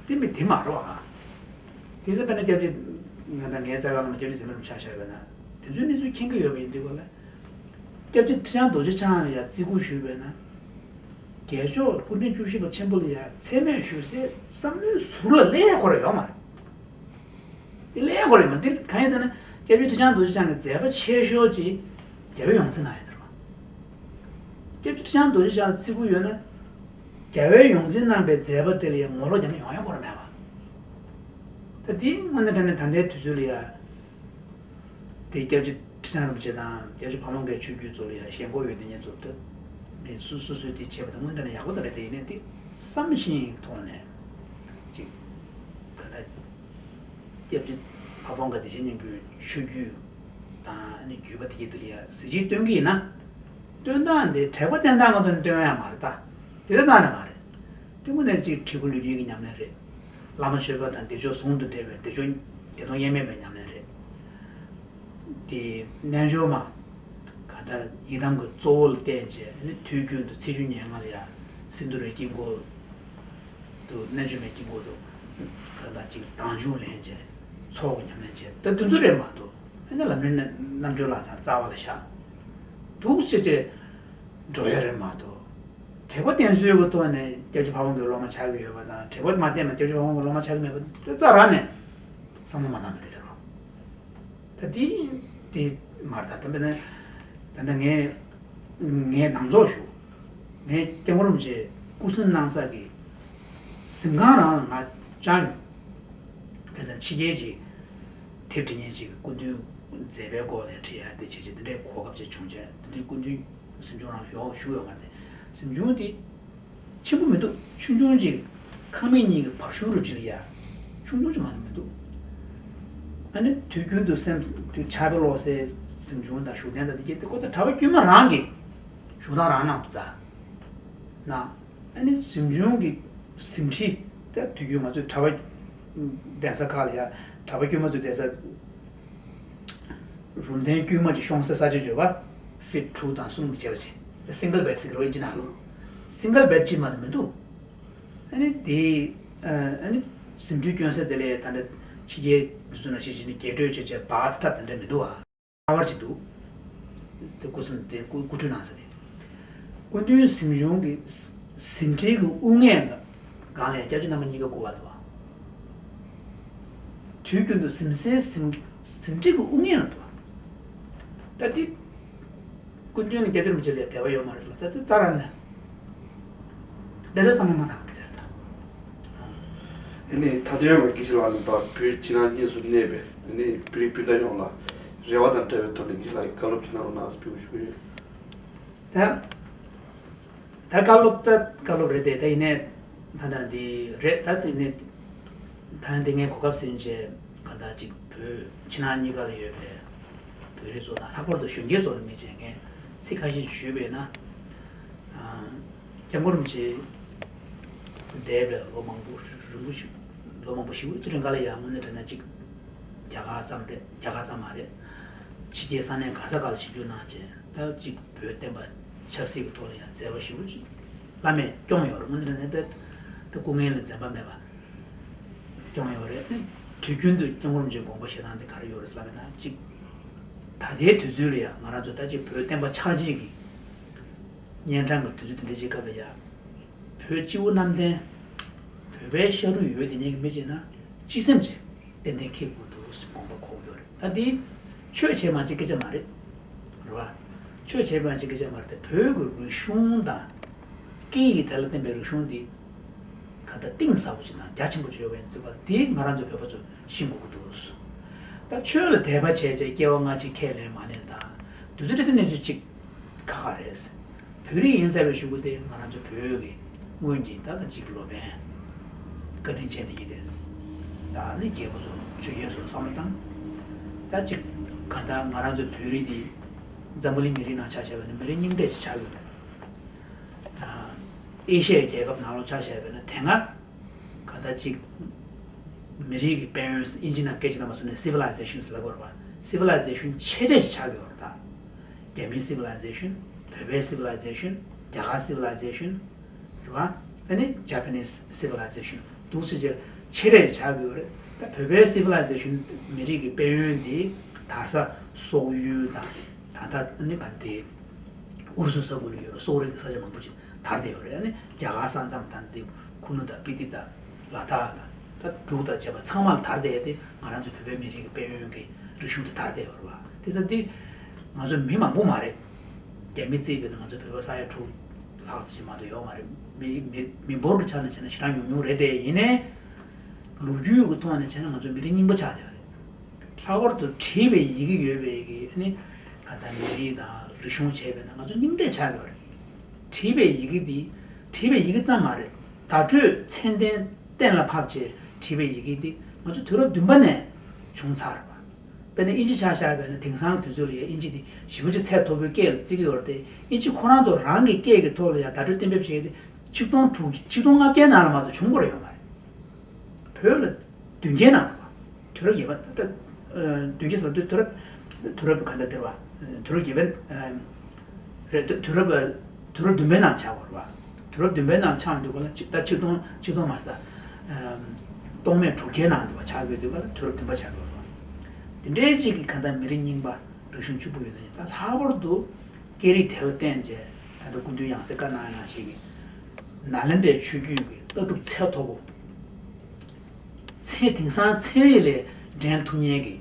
དེ་མི་དེ་མ་རེད་བ། དེ་ཚོ་དཔེར་ན་སྐྱབས་རྗེ་ང་དང་ངའི་རྩ་བའི་བླ་མ་སྐྱབས་རྗེ་ཟམ་པ་རིན་པོ་ཆེ་ཆ་བཞག་པ་ན་དེ་ཚོའི་གནས་ཚུལ་མཁྱེན་གྱི་ཡོད་པ་ཡིན་དུས་ག་ལ། སྐྱབས་རྗེ་ཁྲི་བྱང་རྡོ་རྗེ་འཆང་ལ་ཡང་བརྩི་བཀུར་ཞུས་པས་ན། རྒྱལ་མཆོག་སྐུ་ཕྲེང་བཅུ་བཞི་པ་ཆེན་པོ་ལ་ཡང་མཚན་སྨད་ཞུ་སའི་བསམ་བློའི་ཟུར་ལ་སླེབས་ཡ་ཁོ་རང་ཡོད་མ་རེད། དེ་ལས་ཁོ་རེད་མ་དེ་གང་ཡིན་ཟེར་ན་སྐྱབས་རྗེ་ཁྲི་བྱང་རྡོ་རྗེ་འཆང་གི་མཛད་པ་ཆེ་ཤོས་ཅིག་རྒྱལ་བའི་ཡོངས་འཛིན་གནང་ཡ་དེ་རེད་བ། སྐྱབས་རྗེ་ཁྲི་བྱང་རྡོ་རྗེ་འཆང་ལ་བརྩི་བཀུར་ཡོད་ན། རྒྱལ་བའི་ཡོངས་འཛིན་གནང་པའི་མཛད་པ་དེ་ལ་ཡང་ངོ་ལོག་རྒྱབ་ན་ཡོང་ཡ་ཁོ་རང་མེད་པ། ད་དེ་དངོས་གནས་དྲང་གནས་ད་ལྟའི་དུས་ཚོད་ལ་ཡ། དེ་སྐྱབས་རྗེ་ཁྲི་བྱང་རིན་པོ་ཆེ་དང་སྐྱབས་རྗེ་ཕ་བོང་ཁའི་ཆོས་བརྒྱུད་ཚོ་ལ་ཡང་ཞེན་ཁོག་ཡོད་དེ་ཉེན་ཚོ་ལྟ། མི་སུ་སུ་སུས་དེ་བྱས་པ་དང་དངོས་འབྲེལ་ན་ཡག་པོ་དང་རེད་དེ་ཡིན་ནའི་དེ་བསམ་བཞིན་ཐོག་ནས་ཅིག་ད་ལྟ་སྐྱབས་རྗེ་ཕ་བོང་ཁ་བདེ་ཆེན་སྙིང་པོའི་ཆོས་བརྒྱུད་དང་ཨ་ནི་བརྒྱུད་པ་དེ་གྱད་དེ་ལ་ཡང་གཟི་བརྗིད་སྟོན་གྱི་ཡིན་ན། སྟོན་སྟངས་དེ་དྲེགས་པ་བསྟན་སྟངས་ཀྱི་ཐོག་ནས་སྟོན་ཡ་མ་རེད་ད། དེ་ལྟར་གནང་ནི་མ་རེད། དེ་དངོས་གནས་ཅིག་བྲིས་སྐུ་ལུས་དཀྱིལ་གྱི་ཉམས་ལེན་རེད། བླ་མ་ཆོས་འཕེལ་དང་བདེ་མཆོག་ཟུང་དུ་འབྲེལ་བའི་བདེ་མཆོག་བདེ་སྟོང་དབྱེར་མེད་པའི་ཉམས་ལེན་རེད། དེ་རྣལ་འབྱོར་མ་གང་ལྟར་ཡི་དམ་གྱི་གཙོ་བོ་ལ་བརྟེན་བྱས་ནི་དུས་རྒྱུན་དུ་ཚེས་བཅུ་ཉེར་ལྔ་ལ་ཡ་སིནྡྷུ་རའི་དཀྱིལ་འཁོར་དུ་རྣལ་འབྱོར་མའི་དཀྱིལ་འཁོར་དུ་གང་ལྟར་ཅིག་དལ་འབྱོར་ལེན་བྱས་ཚོགས་ཀྱི་ཉམས་ལེན་བྱས་ད་དེ་ཚོ་རེད་མ་གཏོགས་ཨེ་ནི་ལམ་རིམ་རྣམ་གྲོལ་ལ་དང་རྩ་བ་ལ་བཞག་འདུག་ཅེས་ཏེ། འགྲོ་ཡ་རེད་མ་གཏོགས། དྲེགས་པ་བསྟེན་ཚུལ་གྱི་ཐོག་ནས་སྐྱབས་རྗེ་ཕ་བོང་གི་སློབ་མ་ཆགས་ཀྱི་ཡོད་པ་དང་དྲེགས་པ་མ་བསྟེན་པ་སྐྱབས་རྗེ་ཕ་བོང་གི་སློབ་མ་ཆགས་ཀྱི་མེད་པ་དེ་རྩ་རང་ནས་བསམ་བློ་མ་བཏང་པའི་སྐད་ཆ་རེད། ད་དེ་དེ་མ་རེད་ད་དམ་པའི་ན་ད་ལྟ་ངས་ངས་ནང་ཚོགས་ཞུ། ངས་སྐྱབས་མགོན་རིན་པོ་ཆེ་སྐུ་གཟིམ་གནང་ས་གི་གཟིམ་ཁང་རང་ལ་ང་བཅར་མྱོང་། ཁ་སང་ཕྱི་རྒྱལ་གྱི་དེབ་འབྲི་མཁན་ཅིག་གིས་སྐུ་མདུན་མཛད་པའི་སྐོར་ལ་བྲིས་ཡ་དེ་བྱས་བྱས་དེ་འདྲའི་གོ་སྐབས་ཅིག་བྱུང་བྱས་དེ་འདྲའི་སྐུ་མདུན། གཟིམ་ཆུང་རང་ཡོག་བཞུགས་ཡོད་མ་རེད། གཟིམ་ཆུང་དེ་ཆེན་པོ་མི་འདུག་ཆུང་ཆུང་ཅིག་ཁང་མིག་གཉིས་ཀྱི་བར་ཤུག་རུ་ཅིག་ལ་ཡ། ཆུང་ཆུང་ཅིག་མ་གཏོགས་མི་འདུག་ཨ་ནི་དུས་རྒྱུན་དུ་སེམས་དེ་ཕྱག་དཔེ་ཀློག་སའི་གཟིམ་ཆུང་དང་བཞུགས་གདན་དང་དེ་གྱད་དེ་ཁོ་ད་གྲྭ་པ་དཀྱུས་མ་རང་གི་བཞུགས་སྟངས་རང་གནང་འདུག་ད། ན། ཨ་ནི་གཟིམ་ཆུང་གི་གཟིམ་ཁྲི་ད་དུས་རྒྱུན་ང་ཚོའི་གྲྭ་པ་གདན་ས་ཁག་ལ་ཡ་གྲྭ་པ་དཀྱུས་མ་ཚོའི་གདན་ས། རུམ་གདན་དཀྱུས་མ་ཅིག་ཤོང་སའི་ས་ཆ་བརྗོད་པ། ཕིཊ་དྲུག་དང་གསུམ་གྱི་བྱས་པ་ཅིག་སིང་གལ་བེཌ་ཟེར་གི་རེད་ཨིན་ཇི་ནང་ལ། སིང་གལ་བེཌ་ཅིག་མ་གཏོགས་མི་འདུག་ཨ་ནི་དེ་ཨ་ནི་གཟིམ་ཁྲུས་སྐྱོན་ས་དེ་ལས་ད་ལྟ་ཕྱི་རྒྱལ་དེ་ཚོ་ནང་བཞིན་བྱས་ནས་རྒྱས་སྤྲོས་བྱས་བྱས་བྷ་ཐི་ཊབ་དེ་འདྲ་མི་འདུག་ཨ། ཁ་བར་ཅིག་འདུག་དེ་སྐུ་གཟིམ་དེ་སྐུ་སྐུ་ཁྲུས་གནང་ས་དེ། སྐུ་མདུན་གཟིམ་ཆུང་གི་གཟིམ་ཁྲིའི་གི་དབུ་སྔས་སྒང་ལ་ཡང་སྐྱབས་རྗེ་རྣམ་པ་གཉིས་ཀ་སྐུ་པར་འདུག་དུས་རྒྱུན་དུ་གཟིམ་སའི་གཟིམ་གཟིམ་ཁྲིའི་གི་དབུ་སྔས་ལ་འདུག་ད་དེ་སྐུ་མདུན་ལ་སྐྱབས་རྗེ་རིན་པོ་ཆེ་ལ་དད་པ་ཡོད་མ་རེད་ཟེར་ལ་ད་དེ་རྩ་རང་ནས་དེ་ལ་བསམ་བློ་མ་བཏང་གི་ཟེར་ད། ཨ་ནི་མཐའ་དོན་ལ་སྐྱབས་རྗེ་ལགས་ནི་ད་བོད་ཕྱི་ནང་གཉིས་སུ་གནས་པའི་ཨ་ནི་བོད་རིགས་སྤུན་ཟླ་ཡོངས་ལ་རེ་བ་དང་འབྲེལ་བའི་ཐོག་ནས་སྐྱབས་རྗེ་ལགས་ཀྱི་བཀའ་སློབ་ཅིག་གནང་རོགས་གནང་ཟེར་ཕུལ་ཞུ་གི་ཡོད། ད། ད་བཀའ་སློབ་ད་བཀའ་སློབ་རེད་དེ་ད་ཡིན་ནའི་ད་ད་འདི་རེད་ད་དེ་ནས་ད་ཡང་འདི་ངས་གོ་སྐབས་ཟིན་བྱས་གང་ལྟར་ཅིག་བོད་ཕྱི་ནང་གཉིས་ཀ་ལ་ཡོད་པའི་བོད་རིགས་ཚོ་དང་ལྷག་པར་དུ་གཞོན་སྐྱེས་ཚོ་ལ་དམིགས་བྱས་ངས་ཚིག་ཁ་ཤས་ཞུས་པས་ན། སྐྱབས་མགོན་རིན་པོ་ཆེ་འདས་པའི་ལོ་མང་པོ་རིང་པོ་ཞིག་ལོ་མང་པོ་ཞེ་པོ་ཅིག་རིང་ག་ལ་ཡང་དངོས་གནས་དྲན་ན་ཅིག་རྒྱ་གར་ཙམ་རེད་རྒྱ་གར་ཙམ་མ་རེད། ཕྱི་རྒྱལ་ས་གནས་ག་ས་ག་ལ་ཆིབས་བསྒྱུར་གནང་བྱས་ད་ཅིག་བོད་བསྟན་པ་ཆབ་སྲིད་ཀྱི་ཐོག་ལ་ཡང་མཛད་པ་ཞེ་པོ་ཅིག་བླ་མས་སྐྱོང་ཡོད་རེད། དངོས་གནས་དྲན་ན་དཔེ་ད་སྐུ་ངལ་ལ་འཛེམ་པ་མེད་པ་སྐྱོང་ཡོད་རེད། དུས་རྒྱུན་དུ་སྐྱབས་མགོན་རིན་པོ་ཆེའི་དགོངས་པ་བཞེས་སྟངས་དེ་ག་རེ་ཡོད་རེད་ཟེར་ལབ་ན་ཅིག་ད་ལྟའི་དུས་ཚོད་ལ་ཡང་ང་རང་ཚོ་ད་ཅིག་བོད་བསྟན་པ་ཆགས་འཇིག་གི་གཉན་འཕྲང་གི་དུས་ཚོད་དེ་འདྲ་ཅིག་སྐབས་ལ་ཡ། བོད་སྤྱི་བོ་གནམ་བསྟན། བོད་པའི་ཤ་རུས་ཡོད་དེ་ཉིད་ཀྱི་མི་བྱེད་ན་སྤྱི་སེམས་ཀྱི་ཏན་ཏན་འཁྱེར་དགོས་འདུག་དགོངས་པ་འཁོར་གྱི་ཡོད་རེད། ད་འདི་ཆོས་བྱེད་མ་བྱེད་སྐད་ཆ་མ་རེད། རེད་བ། ཆོས་བྱེད་མ་བྱེད་སྐད་ཆ་མ་རེད་དེ་བོད་ཀྱི་རིག་གཞུང་དང་། སྐད་ཡིག་དེ་ལ་བརྟེན་པའི་རིག་གཞུང་འདི། ག་ད་གཏིང་ཟབ་པོ་ཅིག་དང་རྒྱ་ཆེན་པོ་ཅིག་ཡོད་པ་ཡིན་ཚུལ་ག་དེ་ང་རང་ཚོ་བོད་པ་ཚོ་ཤེས་དགོས་ཀྱི་འདུག་ད་ཆོས་ལ་དད་པ་བྱས་བྱས་སྐྱེ་བ་སྔ་ཕྱི་ཁས་ལེན་མ་ལེན་དང་དུས་ཚོད་དེ་གནས་ཚུལ་གཅིག་ཁག་ཁག་རེད། བོད་རིགས་ཡིན་ཟེར་བའི་གཞུག་གུ་དེ་ང་རང་ཚོ་བོད་ཀྱི་སྔོན་གྱི་ད་གཅིག་ལོ་པཎ་བཀའ་དྲིན་ཅན་དེ་ཡིན་ཏེ། ད་ནི་རྒྱལ་པོ་ཚོ་ཆོས་རྒྱལ་ཚོ་བསམ་བློ་བཏང་། ད་གཅིག་ག་ད་ང་རང་ཚོ་བོད་རིགས་འདི་འཛམ་བུ་གླིང་མི་རིགས་ནང་ཆ་བཞག་པ་ན་མི་རིགས་རྙིང་གྲས་ཤིག་ཆགས་ཡོད་རེད། ཨེ་ཤ་ཡའི་རྒྱལ་ཁབ་ནང་ལོགས་ཆ་བཞག་པ་ན་དེ་སྔ་ག་ད་གཅིག་མི་རིགས་ཀྱི་དཔལ་ཡོན་ཨིན་ཇི་ནང་སྐད་ཆ་ནང་མ་སོང་ནས་civilization་ཟེར་ལབ་དགོས་རེད་པ། civilization་ཆེ་གྲས་ཤིག་ཆགས་ཡོད་རེད་ད། རྒྱ་མིའི་civilization། བོད་པའི་civilization། རྒྱ་གར་civilization་རེད་བ། ཨ་ནི་Japanese civilization་འདུག་ཟེར་བྱས་ཆེ་གྲས་ཆགས་ཀྱི་ཡོད་རེད། ད་བོད་པའི་civilization་མི་རིགས་ཀྱི་དཔལ་ཡོན་འདི་དར་ས་སོག་ཡུལ་དང་ད་ལྟ་ཨ་ནི་ག་འདི་ཨུ་རུ་སུ་ས་ཁུལ་ལ་ཡོད་པའི་སོག་རིགས་ཀྱི་ས་ཆ་མང་པོ་ཅིག་དར་བསྡད་ཡོད་རེད། ཨ་ནི་རྒྱ་གར་ས་མཚམས་དང་འདི་ཁུ་ནུ་དང་སྤི་ཏི་དང་། ལ་དྭགས་དང་ད་འབྲུག་དང་བཅས་པ་ཚང་མ་ལ་དར་བསྡད་དེ་ང་རང་ཚོ་བོད་པའི་མི་རིགས་ཀྱི་དཔལ་ཡོན་གྱི་རིག་གཞུང་དེ་དར་བསྡད་ཡོད་རེད་བ། དེ་ཚོ་འདི་ང་ཚོ་མི་མང་པོ་མ་རེད། རྒྱ་མི་བརྩིས་པས་ན་ང་ཚོ་བོད་པ་ས་ཡ་དྲུག་ལྷག་ཙམ་ཞིག་མ་གཏོགས་ཡོད་མ་རེད། མི་མི་མི་འབོར་གྱི་ཆ་ནས་བྱས་ན་ཞེ་དྲག་ཉུང་ཉུང་རེད་དེ་ཡིན་ནའི་ལོ་རྒྱུས་ཀྱི་ཐོག་ནས་བྱས་ན་ང་ཚོ་མི་རིགས་རྙིང་པ་ཆགས་བསྡད་ཡོད་རེད། ལྷག་པར་དུ་བྲིས་པའི་ཡི་གེ་ཡོད་པའི་གི་ཨ་ནི་ག་ད་མི་རིགས་དང་རིག་གཞུང་བྱས་པས་ན་ང་ཚོ་རྙིང་གྲས་ཆགས་ཡོད་རེད། བྲིས་པའི་ཡི་གེ་འདི་བྲིས་པའི་ཡི་གེ་ཙམ་མ་རེད། བརྡ་སྤྲོད་ཚད་ལྡན་གཏན་ལ་ཕབ་བྱས་བྲིས་པའི་ཡི་གེ་འདི་ང་ཚོ་དུས་རབས་བདུན་པ་ནས་བྱུང་ཚར་བ། དཔེར་ན་དབྱིན་ཇི་ཆ་བཞག་པ་ཡིན་ན་དེང་སང་དུས་ཚོད་ལ་ཡ་དབྱིན་ཇི་དེ་ཞེ་པོ་ཅིག་ཚད་མཐོ་པོའི་སྐད་ལ་བརྩི་གི་ཡོད་རེད་དེ། དབྱིན་ཇི་ཁོ་རང་ཚོ་རང་གི་སྐད་ཀྱི་ཐོག་ལ་ཡ་བརྡ་སྤྲོད་གཏན་འབེབས་བྱེད་ཡ་དེ་ཆིག་སྟོང་དྲུག་ཆིག་སྟོང་ལྔ་བརྒྱའི་ནང་ལ་མ་གཏོགས་བྱུང་དགོས་ར་ཡོད་མ་རེད། བོད་ལ་བདུན་བརྒྱའི་ནང་ལ་བ། དུས་རབས་བརྒྱད་པ་ད་ལྟ་བདུན་བརྒྱ་ཟེར་དུས་དུས་རབས་དུས་རབས་ག་འདྲ་འདིར་བ། དུས་རབས་བརྒྱད་པའི་རེད། དུས་རབས་དུས་རབས་བདུན་པའི་ནང་ཆགས་པ་རེད་བ། དུས་རབས་བདུན་པའི་ནང་ཆགས་འདུག་ག་ལ་ད་ཆིག་སྟོང་ཆིག་སྟོང་མ་ཟད། སྟོང་མེད་དྲུག་བརྒྱའི་ནང་འདུག་བ། ཆགས་ཀྱི་འདུག་ག་ལ་དུས་རབས་བདུན་པ་ཆགས་ཀྱི་རེད་བ། དེ་འདྲའི་ཅིག་གི་ག་འདྲ་མི་རིགས་རྙིང་པ་རིག་གཞུང་ཕྱུག་པོ་ཡོད་ན་ད་ལྷག་པར་དུ་སྐད་རིགས་དེ་ལ་བརྟེན་བྱས་ད་ལྟ་སྐུ་མདུན་ཡང་སེ་བཀའ་གནང་ཡ་ནང་བཞིན་གྱི་ནཱ་ལེནྡྲའི་ཆོས་བརྒྱུད་ཀྱི་ལྟ་གྲུབ་ཚད་མཐོ་པོ། ཚན་དེང་སང་ཚན་རིག་ལས་འགྲན་ཐུབ་མཁན་གྱི་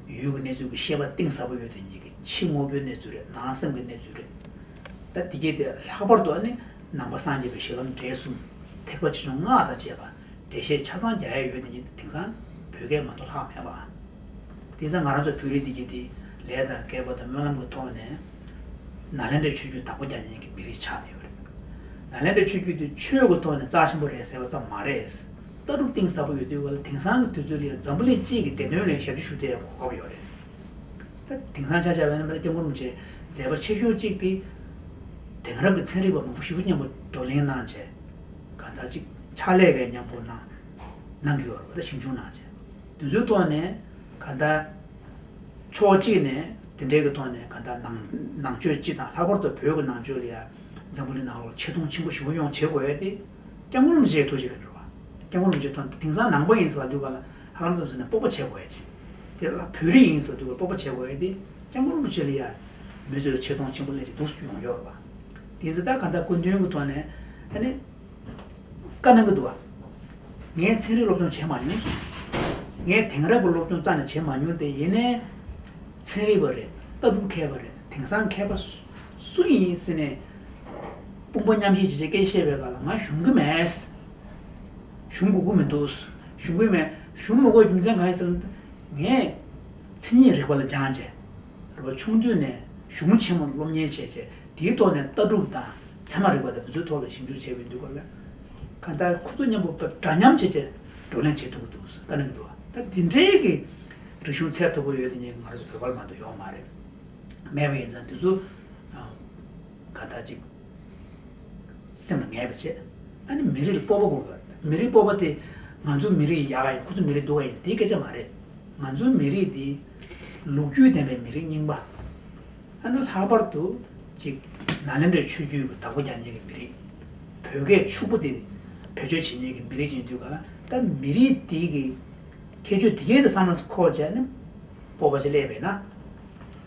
ཡུལ་གྱི་གནས་ཚུལ་གྱི་ཤེས་པ་གཏིང་ཟབ་པོ་ཡོད་དེ་ཉིད་ཀྱི་ཕྱི་དངོས་པོའི་གནས་ཚུལ་རེད། ནང་སེམས་ཀྱི་གནས་ཚུལ་རེད། ད་དེ་གས་དེ་ལྷག་པར་དུ་ཨ་ནི་ནང་པ་སངས་རྒྱས་པའི་གཞི་ལམ་འབྲས་གསུམ་ཐེག་པ་ཆེ་ཆུང་སྔགས་དང་བཅས་པ་འགྲེལ་བཤད་ཆ་ཚང་རྒྱག་ཡ་ཡོད་དེ་ཉིད་དེང་སང་བོད་སྐད་མ་གཏོགས་ལྷག་མེད་པ། དེང་སང་ང་རང་ཚོ་བོད་རིགས་འདི་གས་དེ་ལས་དང་སྐལ་པ་དང་སྨོན་ལམ་གྱི་ཐོག་ནས་ནཱ་ལེནྡྲའི་ཆོས་བརྒྱུད་བདག་པོ་རྒྱག་མཁན་གྱི་མི་རིགས་ཆགས་བསྡད་ཡོད་རེད། ནཱ་ལེནྡྲའི་ཆོས་བརྒྱུད་དེ་ཆོས་ཀྱི་ཐོག་ནས་རྩ་ཆེན་པོ་རེད་ཟེར་བ་ཙམ་མ་རེད། ལྟ་གྲུབ་གཏིང་ཟབ་པོ་ཡོད་དུས་ག་ལ་དེང་སང་གི་དུས་ཚོད་ལ་ཡང་འཛམ་བུ་གླིང་སྤྱི་གི་སྡེ་སྣོད་ལ་ཞབས་ཕྱི་ཞུ་བསྡད་ཡ་གོ་སྐབས་ཡོད་རེད། ད་དེང་སང་ཆ་བཞག་པ་ཡིན་ན་སྐྱབས་མགོན་རིན་པོ་ཆེའི་མཛད་པ་ཆེ་ཤོས་གཅིག་དེ་དེང་རབས་ཀྱི་ཚན་རིག་པ་མང་པོ་ཞེ་པོ་མཉམ་པོ་བགྲོ་གླེང་གནང་བྱས། གང་ལྟར་གཅིག་ཕྱག་ལས་ཀྱི་མཉམ་པོ་གནང་གནང་གི་ཡོད་རེད་པ། ད་ཞིབ་འཇུག་གནང་བྱས། དེ་ཚོའི་ཐོག་ནས་གང་ལྟར་ཕྱོགས་གཅིག་ནས་དེ་འདྲའི་གི་ཐོག་ནས་གང་ལྟར་ནང་ནང་ཆོས་སྤྱི་དང་ལྷག་པར་དུ་བོད་ཀྱི་ནང་ཆོས་ལ་ཡ་འཛམ་བུ་གླིང་ནང་ལོགས་ཆེ་མཐོང་ཆེན་པོ་ཞེ་པོ་ཡོང་བྱེད་དགོས་ཡ་དེ་སྐྱབས་མགོན་རིན་པོ་ཆེའི་ཐུགས་རྗེ་གི་རེད་པ། སྐྱབས་མགོན་རིན་པོ་ཆེ་ཐོག་ནས་དེང་སང་ནང་པ་ཡིན་ཟེར་ལ་དུས་ག་ལ་ཧ་ལམ་ཙམ་ཟེར་ནས་སྤོབས་པ་བྱེད་དགོས་ཡ་ཅིག་དེ་ལ་བོད་རིགས་ཡིན་ཟེར་ལ་དུས་ག་ལ་སྤོབས་པ་བྱེད་དགོས་ཡ་དེ་སྐྱབས་མགོན་རིན་པོ་ཆེ་ལ་ཡ་མི་ཚོས་ཆེ་མཐོང་ཆེན་པོ་སླེབས་ཅིག་འདུག་སེ་ཡོང་ཡོད་རེད་པ། དེ་ཚོ་ད་ག་འདྲ་སྐུ་མདུན་གྱི་ཐོག་ནས་ཨ་ནི། བཀའ་གནང་གི་འདུག་བ། ངས་ཚན་རིག་སློབ་སྦྱོང་བྱས་མ་མྱོང་། ངས་དེང་རབས་ཀྱི་སློབ་སྦྱོང་རྩ་ནས་བྱས་མ་མྱོང་སྟེ་ཡིན་ནའི། ཚན་རིག་པ་རེད། ལྟ་གྲུབ་མཁས་པ་རེད། དེང་སང་མཁས་པ་སུ་སུ་ཡིན་ཟེར་ནས། དཔུང་པ་མཉམ་གཤིབ་བྱས་བྱས་སྐད་བཤད་པའི་སྐབས་ལ་ང་ཞུམ་གི་མེད། ཞུམ་དགོས་ཀྱི་མི་འདུག་ཞུམ་གི་མེད། ཞུམ་མི་དགོས་རྒྱུ་མཚན་གང་ཡིན་ཟེར་ན། ངས་མཚན་ཉིད་རིག་པ་ལ་སྦྱངས་བྱས། རེད་པ། ཆུང་དུས་ནས་གཞུང་ཆེན་མོ་སློབ་གཉེར་བྱས་བྱས་དེའི་ཐོག་ནས་ལྟ་གྲུབ་དང་ཚད་མ་རིག་པ་དང་དེ་ཚོའི་ཐོག་ལ་ཞིབ་འཇུག་བྱས་པའི་དུས་སྐབས་ལ། གང་ལྟར་ཁོ་ཚོ་མཉམ་པོ་དཔེ་འདྲ་མཉམ་བྱས་བྱས་བགྲོ་གླེང་བྱེད་ཐུབ་ཀྱི་འདུག་བཀའ་གནང་གི་འདུག་ད་དེ་འདྲའི་གི་རིག་གཞུང་ཚད་མཐོ་པོ་ཡོད་དེ་ཉིད་ང་རང་ཚོ་བོད་པ་ལ་མ་གཏོགས་ཡོད་མ་རེད། མེད་པ་ཡིན་ཙང་དེ་ཚོ་གང་ལྟར་ཅིག་སེམས་ལ་ངེས་པ་བྱས། ཨ་ནི་མི་རིགས་ལ་སྤོབས་པ་དགོས་པ། མི་རིགས་སྤོབས་པ་དེ་ང་ཚོ་མི་རིགས་ཡག་ག་ཡིན། ཁོ་ཚོ་མི་རིགས་སྡུག་ག་ཡིན་དེའི་སྐད་ཆ་མ་རེད། ང་ཚོའི་མི་རིགས་དེ་ལོ་རྒྱུས་ལྡན་པའི་མི་རིགས་རྙིང་པ། ཨ་ནི་ལྷག་པར་དུ་ཅིག་ནཱ་ལེནྡྲའི་ཆོས་བརྒྱུད་ཀྱི་བདག་པོ་རྒྱག་མཁན་གྱི་མི་རིགས། བོད་སྐད་ཕྱུག་པོ་དེ་བེད་སྤྱོད་བྱེད་མཁན་གྱི་མི་རིགས་ཡིན་དུས་ག་ལ་ད་མི་རིགས་དེ་གི་ཁྱད་ཆོས་དེ་གས་དེ་བསམ་བློ་འཁོར་བྱས་ནས་སྤོབས་པ་ཞིག་སླེབས་པས་ན།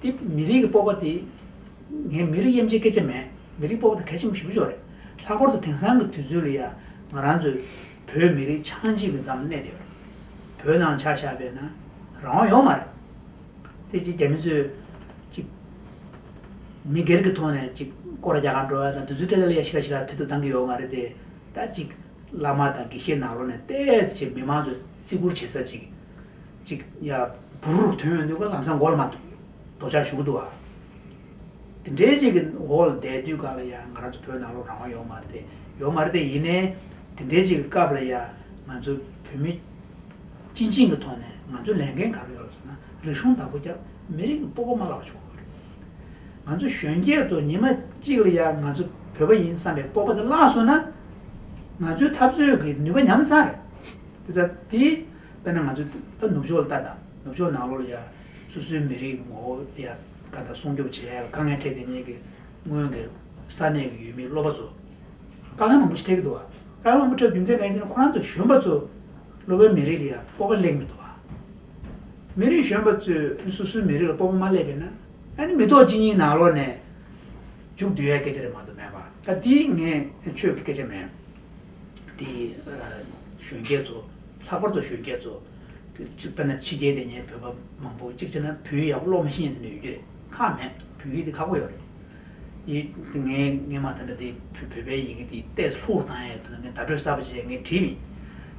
དེ་མི་རིགས་ཀྱི་སྤོབས་པ་དེ། ངས་མི་རིགས་དབྱེ་འབྱེད་སྐད་ཆ་མེད། མི་རིགས་སྤོབས་པ་དེ་གལ་ཆེན་པོ་ཞེ་པོ་ཅིག་རེད། ལྷག་པར་དུ་དེང་སང་གི་དུས་ཚོད་ལ་ཡ་ང་རང་ཚོའི་བོད་མི་རིགས་ཆགས་འཇིག་གི་མཚམས་གནས་བསྡད་ཡོད་རེད། བོད་ནང་ལ་ཆ་བཞག་པས་ན་རང་དབང་ཡོད་མ་རེད། དེ་ཅིག་རྒྱ་མི་ཚོས་ཅིག་མི་སྒེར་གྱི་ཐོག་ནས་ཅིག་སྐོར་ར་རྒྱག་གར་འགྲོ་ཡ་དང་དེ་ཚོའི་གྲས་དེ་ལ་ཡ་ཞི་ར་ཞི་ར་ཐེ་གཏོགས་གཏང་གི་ཡོད་མ་རེད་དེ། ད་ཅིག་བླ་མ་དང་དགེ་བཤེས་ནང་ལོགས་ནས་ཏོག་ཙམ་ཅིག་མི་མང་ཚོ་བརྩི་བཀུར་བྱེད་ས་ཅིག་ཅིག་ཡ་འབུར་ཐོན་ཡོང་དུས་ཀ་ལམ་སང་མགོ་ལ་མར་འདོགས་ཆགས་ཞུ་གི་འདུག་བ། དེ་འདྲའི་ཅིག་གི་འོག་ལ་བསྡད་དུས་ག་ལ་ཡ་ང་རང་ཚོ་བོད་ནང་ལོགས་རང་དབང་ཡོད་མ་རེད་དེ། ཡོད་མ་རེད་དེ། ཡིན་ནའི་དེ་འདྲའི་ཅིག་གི་སྐབས་ལ་ཡ་ང་ཚོ་བོད་མི་སྤྱི་བྱིངས་ཀྱི་ཐོག་ནས་ང་ཚོའི་ལས་འགན་ག་རེ་ཡོད་ལ་ཟེར་ན། རིག་གཞུང་བདག་པོ་རྒྱབ། མི་རིགས་ཀྱི་སྤོབས་པ་མ་བརླག་པ་བྱུང་བ་རེད། ང་ཚོ་གཞོན་སྐྱེས་ཚོ་ཉི་མ་གཅིག་ལ་ཡ་ང་ཚོ་བོད་པ་ཡིན་བསམ་པའི་སྤོབས་པ་དེ་བརླག་སོང་ན། ང་ཚོའི་འཐབ་རྩོད་ཀྱི་ནུས་པ་ཉམས་ཚར་རེད། དེ་ཙང་དེ་དཔེར་ན་ང་ཚོ་ད་ནུབ་ཕྱོགས་ལ་ལྟ་དང་། ནུབ་ཕྱོགས་ནང་ལོགས་ལ་ཡ་སོ་སོའི་མི་རིགས་ཀྱི་ངོ་བོ་ཡ་ག་ད་སྲུང་སྐྱོབ་བྱེད་ཡ་དཀའ་ངལ་འཕྲད་དེ་ཉིད་ཀྱི་སྔོན་གྱི་ས་གནས་ཀྱི་ཡུལ་མི་སློབ་པ་ཚོ་དཀའ་ངལ་མང་པོ་ཞིག་འཕྲད་ཀྱི་འདུག་བ། དཀའ་ངལ་མང་པོ་འཕྲད་རྒྱུ་མཚན་གང་ཡིན་ཟེར་ན། ཁོ་རང་ཚོ་གཞོན་པ་ཚོ་སློབ་དཔོན་མི་རིགས་ལ་ཡ་སྤོབས་པ་སླེབས་མི་འདུག་བ། མི་རིགས་གཞོན་པ་ཚོས་སོ་སོའི་མི་རིགས་ལ་སྤོབས་པ་མ་སླེབས་པས་ན། ཨ་ནི་མི་ཐོག་གཅིག་གཉིས་ནང་ལོགས་ནས་མཇུག་བསྡུ་ཡ་སྐད་ཆ་རེད་མ་གཏོགས་མེད་པ། ད་དེ་ངས་ཆོས་ཀྱི་སྐད་ཆ་མེད། དེ་གཞོན་སྐྱེས་ཚོ། ལྷག་པར་དུ་གཞོན་སྐྱེས་ཚོ། དཔེར་ན་ཕྱི་རྒྱལ་དེ་ཉིད་བོད་པ་མང་པོ་གཅིག་བྱས་ན་བོད་ཡིག་ཡག་པོ་ཀློག་མི་ཤེས་མཁན་དེ་འདྲ་ཡོད་ཀྱི་རེད། ཁག་མེད། བོད་ཡིག་དེ་ཁག་པོ་ཡོད་རེད། ཡིན་ངས་ངས་མ་ད་ལྟ་དེ་བོད་བོད་པའི་ཡི་གེ་དེ་ཏོག་ཙམ་ལྷུག་བཏང་ཡས་དེ་ལ་ངས་བརྡ་སྤྲོད་གསར་པ་བྱས་ངས་བྲིས་མིན།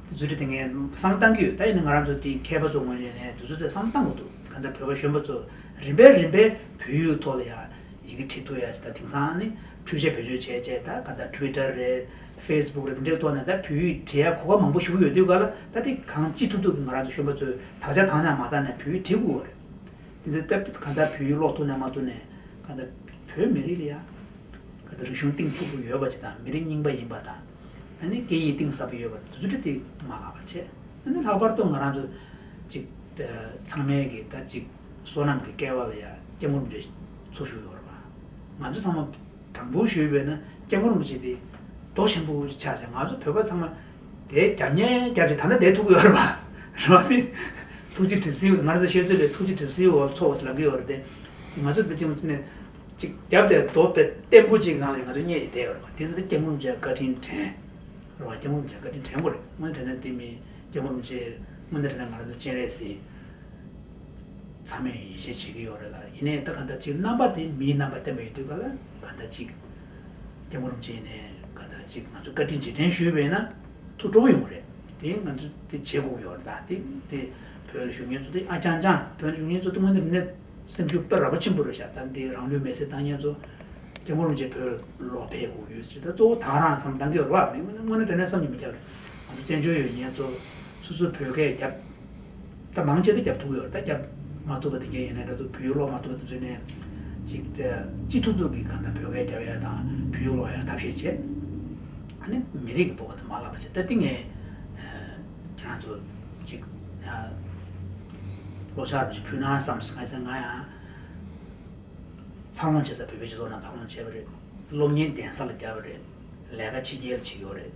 དེ་ཚོ་བྲིས་དེ་ངས་བསམ་བློ་བཏང་གི་ཡོད། ད་ཡིན་ན་ང་རང་ཚོ་དེ་མཁས་པ་ཚོ་ངོས་ནས་ནས་དེ་ཚོ་དེ་བསམ་བློ་བཏང་དགོས་འདུག་གང་ལྟར་བོད་པ་གཞོན་པ་ཚོ་རིམ་པས་རིམ་པས་བོད་ཡིག་ཐོག་ལ་ཡ་ཡི་གེ་བྲིས་ཐུབ་ཡ་ཞིག་ད་དེང་སང་ནི་འཕྲུལ་ཆས་བེད་སྤྱོད་བྱས་བྱས། ད་ག་ད་Twitter་རེད། Facebook་རེད། དེ་འདྲའི་ཐོག་ནས་ད་བོད་ཡིག་བྲིས་ཡ་གོ་སྐབས་མང་པོ་ཞིག་ཡོད་དུས་ག་ལ། ད་དེ་གང་ཅི་ཐུབ་ཐུབ་ཀྱི་ང་རང་ཚོ་གཞོན་པ་ཚོས་དག་ཆ་དག་ཉག་མ་བཏང་ནས་བོད་ཡིག་བྲིས་དགོས་རེད། འཛིན་ཏེ་གང་ལྟར་བོད་ཡིག་ཀློག་ཐུབ་ན་མ་ཐུབ་ན་གང་ལྟར་བོད་མི་རིགས་ལ་ཡ་གང་ལྟར་རིག་གཞུང་གཏིང་ཕྱུག་པོ་ཡོད་པ་ཅིག་དང་མི་རིགས་རྙིང་པ་ཡིན་པ་དང་། ཨ་ནི་སྐད་ཡིག་གཏིང་ཟབ་པོ་ཡོད་པ་དེ་ཚོ་དེ་མ་བརླག་པ་བྱས། ཨ་ནི་ལྷག་པར་དུ་ང་རང་ཚོ་ཅིག་ཚང་མས་ཀྱི་ད་ཅིག་བསོད་ནམས་ཀྱི་སྐལ་བ་ལ་ཡ་སྐྱབས་མགོན་རིན་པོ་ཆེ་འཚོ་བཞུགས་ཡོད་རེད་པ། ང་ཚོ་ཚང་མ་དྲང་པོ་ཞུས་པས་ན་སྐྱབས་མགོན་རིན་པོ་ཆེ་དེ་རྡོ་ཆེན་པོ་ཆགས་བྱས། ང་ཚོ་བོད་པ་ཚང་མ་དེ་རྒྱབ་གཉེར་རྒྱབ་བྱས་ད་ལྟ་བསྡད་ཐུབ་ཀྱི་ཡོད་རེད་པ། རེད་པ། དེ་ཐུགས་རྗེ་གྲིབ་བསིལ། ང་རང་ཚོ་བཤད་སྲོལ་ལས་ཐུགས་རྗེ་གྲིབ་བསིལ་འོག་འཚོ་བ་ཟེར་ལབ་ཀྱི་ཡོད་རེད་དེ། ང་ཚོ་བོད་ཕྱི་མ་ཚོ་ནས་ཅིག་རྒྱབ་དེ་རྡོ་དཔེ་བརྟན་པོ་ཅིག་སྒང་ལ་ང་ཚོ་བསྙལ་བྱས་བསྡད་ཡོད་རེད་པ། དེ་ཚོ་དེ་སྐྱབས་མགོན་རིན་པོ་ཆེ་བཀའ་དྲིན་དྲན། རེད་པ། སྐྱབས་མགོན་རིན་པོ་ཆེ་བཀའ་དྲིན་དྲན་དགོས་རེད། དངོས་དྲན་ན་དེ་མིན་སྐྱབས་མགོན་རིན་པོ་ཆེ་དངོས་གནས་དྲང་གནས་ང་རང་ཚོ་སྤྱན་རས་གཟིགས་ཚང་མས་ཡིད་ཆེས་བྱེད་ཀྱི་ཡོད་རེད་ལ། ཡིན་ནའི་ད་གང་ལྟར་ཅིག་རྣམ་པ་དེ་མིའི་རྣམ་པ་བསྟན་པ་ཡིན་དུས་ག་ལ་གང་ལྟར་ཅིག་སྐྱབས་མགོན་རིན་པོ་ཆེ་ཡིན་ནའི་གང་ལྟར་ཅིག་ང་ཚོ་བཀའ་དྲིན་རྗེས་དྲན་ཞུས་པས་ན་ཐུགས་སྤྲོ་པོ་ཡོང་གི་རེད། དེ་ང་ཚོ་དེ་བྱེད་དགོས་ཀྱི་ཡོད་རེད། ད་དེ་དེ་བོད་ལ་བཞུགས་མཁན་ཚོ་དེ་ཨ་ཅང་ཅང་བོད་ལ་བཞུགས་མཁན་ཚོ་དེ་དངོས་གནས་དྲང་གནས་སེམས་ཤུགས་དཔེ་རགས་པ་ཆེན་པོ་རེད་ཤག་ད་འདི་རང་ལུས་མེར་སྲེག་བཏང་མཁན་ཚོ་སྐྱབས་མགོན་རིན་པོ་ཆེ་བོད་ལ་ལོག་ཕེབས་དགོས་ཡོད་ཅེས། ད་གཙོ་བོ་ད་རང་བསམ་བཏང་གི་ཡོད་རེད་པ། མི་དངོས་གནས་དྲང་གནས་བསམ་གྱིས་མི་ཁྱབ་རེད། ང་ཚོ་བཙན་བྱོལ་ཡོད་མཁན་ཚོ་སོ་སོའི་བོད་སྐད་རྒྱབ། ད་མང་ཆེ་ད་རྒྱབ་ཐུབ་ཀྱི་ཡོད་རེད། ད་རྒྱབ་མ་ཐུབ་པ་དེ་འདྲ་ཡིན་ན་འདྲ་འདུག་བོད་ཡིག་ཀློག་མ་ཐུབ་པ་དེ་ཚོ་ནས་ཅིག་ད་ཅི་ཐུབ་ཐུབ་ཀྱིས་གང་ལྟར་བོད་སྐད་རྒྱབ་ཡ་དང་བོད་ཡིག་ཀློག་ཡ་ཐབས་ཤེས་བྱེད། ཨ་ནི་མི་རིགས་ཀྱི་སྤོབས་པ་དེ་མ་བརླག་པ་བྱེད། ད་དེ་ངས་ཁྱེད་རང་ཚོ་ཅིག་ཡ་ལོ་གསར་ཅིག་ཕུལ་ན་བསམ་སོང་། གང་ཡིན་ཟེར་ན་ང་ཡང་། འཚར་ལོངས་བྱེད་ས་བོད་པའི་སྤྱི་ཚོགས་ནང་འཚར་ལོངས་བྱས་པ་རེད། སློབ་གཉེར་གདན་ས་ལ་བརྒྱབ་པ་རེད། ལས་ཀ་ཕྱི་རྒྱལ་ལ་བྱེད་ཀྱི་ཡོད་རེད།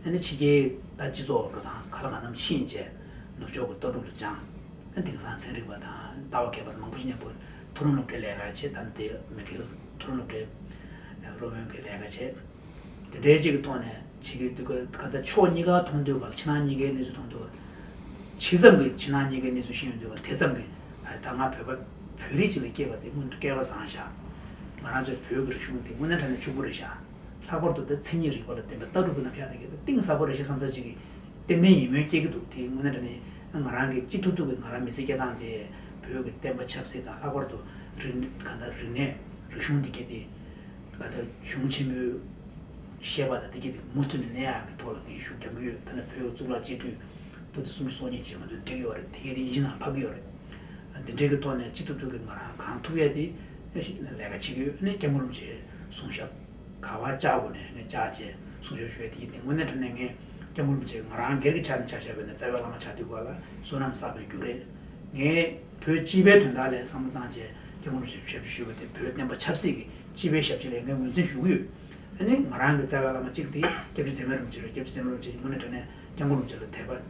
ཨ་ནི་ཕྱི་རྒྱལ་ད་སྤྱི་ཚོགས་འགྲོ་སྟངས་ག་ལ་གང་འཚམ་ཤེས་བྱས་ནུབ་ཕྱོགས་ཀྱི་ལྟ་གྲུབ་ལ་སྦྱངས། ཨ་དེང་སང་ཚན་རིག་པ་དང་ལྟ་བ་མཁས་པ་མང་པོ་ཞིག་མཉམ་པོ་མཐོ་རིམ་སློབ་གྲྭའི་ལས་ཀ་བྱེད། ད་ནི་དེ་མི་སྒེར་མཐོ་རིམ་སློབ་གྲྭའི་སློབ་དཔོན་གྱི་ལས་ཀ་བྱེད། དེ་འདྲའི་ཅིག་གི་ཐོག་ནས་བྱེད་ཀྱི་འདུག་ག་ད་ཕྱོགས་གཉིས་ཀ་མཐོང་དུས་ག་ལ་ཕྱི་ནང་གཉིས་ཀའི་གནས་ཚུལ་མཐོང་དུས་ག་ཇི་ཙམ་གྱི་ཕྱི་ནང་གཉིས་ཀའི་གནས་ཚུལ་ཤེས་ཡོང་དུས་ག་ལ་དེ་ཙམ་གྱི་ཨ་ད་ང་བོད་པ་བོད་རིགས་ཅིག་ལ་སྐྱེས་པ་དེ་དངོས་གནས་སྐལ་བ་བཟང་ཤག་ང་རང་ཚོའི་བོད་ཀྱི་རིག་གཞུང་དེ་དངོས་གནས་དྲང་གནས་ཕྱུག་པོ་རེད་ཤག་ལྷག་པར་དུ་ད་མཚན་ཉིད་རིག་པ་ལ་བརྟེན་པའི་ལྟ་གྲུབ་ཀྱི་རྣམ་གཞག་དེ་ག་ད་གཏིང་ཟབ་པོ་རེད་ཤག་བསམ་ཚུལ་ཅིག་གི་ཏན་ཏན་ཡིད་སྨོན་སྐྱེ་གི་འདུག་དེ་དངོས་གནས་དྲང་གནས་ང་རང་གི་ཅི་ཐུབ་ཐུབ་ཀྱིས་ང་རང་མི་ཚེ་སྐྱེལ་སྟངས་དེ་བོད་ཀྱི་བསྟན་པ་ཆབ་སྲིད་དང་། ལྷག་པར་དུ་རིག་ག་ད་རིག་གནས་རིག་གཞུང་དེ་ག་དེ་ག་ད་གཞུང་ཆེན་མོའི་བཤད་པ་དང་དེ་ག་དེ་མུ་མཐུད་ནས་གནས་ཡག་གི་ཐོག་ལ་ངས་ཤུགས་རྒྱག་གི་ཡོད། ད་ནི་བོད་ཀྱི་གཙུག་ལག་སྤྱི་འཐུས་སྤུན་ཟླ་སུམ་ཅུ་སོ་གཉིས་ཅིག་ང་ཚོས་བསྒྲིགས་ཡོད་རེད། དེ་ག་དེ་ཡིན་གཅིག་ནང་ལ་ཕབ་ཀྱི་ཡོད་རེད། འདི་འདྲའི་གི་ཐོག་ནས་ཅི་ཐུབ་ཐུབ་ཀྱིས་ང་རང་གང་ཐུབ་ཡས་དེ་ལས་ཀ་བྱེད་ཀྱི་ཡོད། ཨ་ནི་སྐྱབས་མགོན་རིན་པོ་ཆེའི་གསུང་ཞབས་ག་པར་བཅར་དགོས་ནས་ངས་བཅར་བྱས་གསུང་ཞབས་ཞུ་ཡས་དེ་ཡིན་ཏེ། དངོས་གནས་དྲང་གནས་ངས་སྐྱབས་མགོན་རིན་པོ་ཆེ་ང་རང་སྒེར་གྱི་ཆ་ནས་ཆ་བཞག་པ་ཡིན་ན་རྩ་བའི་བླ་མ་ཆགས་དུས་ག་ལ་བསོད་ནམས་བསགས་པའི་རྒྱུ་རེད། ངས་བོད་སྤྱི་པའི་དོན་དག་ལ་བསམ་བློ་བཏང་བྱས་སྐྱབས་མགོན་རིན་པོ་ཆེར་ཞབས་ཕྱི་ཞུས་པ་དེ་བོད་བསྟན་པ་ཆབ་སྲིད་ཀྱི་སྤྱི་པའི་ཞབས་ཕྱི་ལ་ངས་ངོས་འཛིན་ཞུ་གི་ཡོད། ཨ་ནི་ང་རང་གི་རྩ་བའི་བླ་མ་གཅིག་དེ་སྐྱབས་རྗེ་ཟེར་མེད་རིན་པོ་ཆེ་རེད། སྐྱབས་རྗེ་ཟེར་མེད་རིན་པོ་ཆེ་དངོས་གནས་དྲང་གནས་སྐྱབས་མགོན་རིན་པོ་ཆེ་ལ་དད་པ་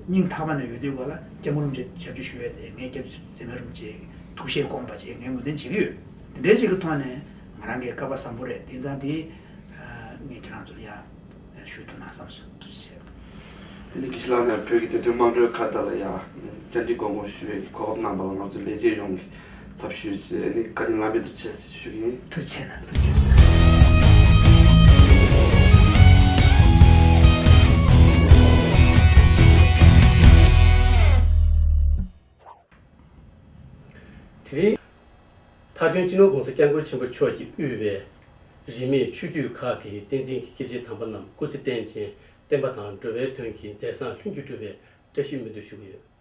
སྙིང་ཐག་པ་ནས་ཡོད་དུས་ག་ལ་སྐྱབས་མགོན་རིན་པོ་ཆེར་ཞབས་ཕྱི་ཞུ་ཡས་དེ་ངས་སྐྱབས་རྗེ་ཟེར་མེད་རིན་པོ་ཆེའི་ཐུགས་བཞེད་སྐོང་པ་བྱས་ངས་ངོས་འཛིན་བྱེད་ཀྱི་ཡོད། དེ་འདྲའི་ཞིག་གི་ཐོག་ནས་ང་རང་གི་སྐལ་བ་བཟང་པོ་རེད། དེང་སང་དེ་ངས་ཁྱེད་རང་ཚོ་ལ་ཡ་ཞུ་ཐུབ་ན་བསམ་སོང་། ཐུགས་རྗེ་ཆེ། ཨ་ནི་དགེ་བཤེས་ལགས་ནས་བོད་ཀྱི་བདེན་དོན་དམངས་ཁྲོད་ཁ་བརྡ་ལ་ཡང་བཅར་འདྲི་སྐོང་སྐོང་ཞུ་བའི་གོ་སྐབས་གནང་བ་ལ་ང་ཚོ་ལས་བྱེད་ཡོངས་ཀྱི་ཚབ་ཞུས་བྱས་ཨ་ནི་བཀའ་དྲིན་ལམ་མེ་ཏོག་ཆེ་ཞུ་གི་ཡིན། ཐུགས་རྗེ་ཆེ་གནང་། ཐུགས་རྗེ་གནང་། དེ་རིང་། མཐའ་དོན་སྤྱི་ནོར་༸གོང་ས་༸སྐྱབས་མགོན་ཆེན་པོ་མཆོག་གིས་དབུས་པའི་རིས་མེད་ཆོས་བརྒྱུད་ཁག་གི་བསྟན་འཛིན་གྱི་སྐྱེས་ཆེན་དམ་པ་རྣམས་སྐུ་ཚེ་བརྟན་ཅིང་བསྟན་པ་དང་འགྲོ་བའི་དོན་གྱི་མཛད་བཟང་ལྷུན་གྱིས་གྲུབ་པའི་བཀྲ་ཤིས་སྨོན་འདུན་ཞུ་གི་ཡོད།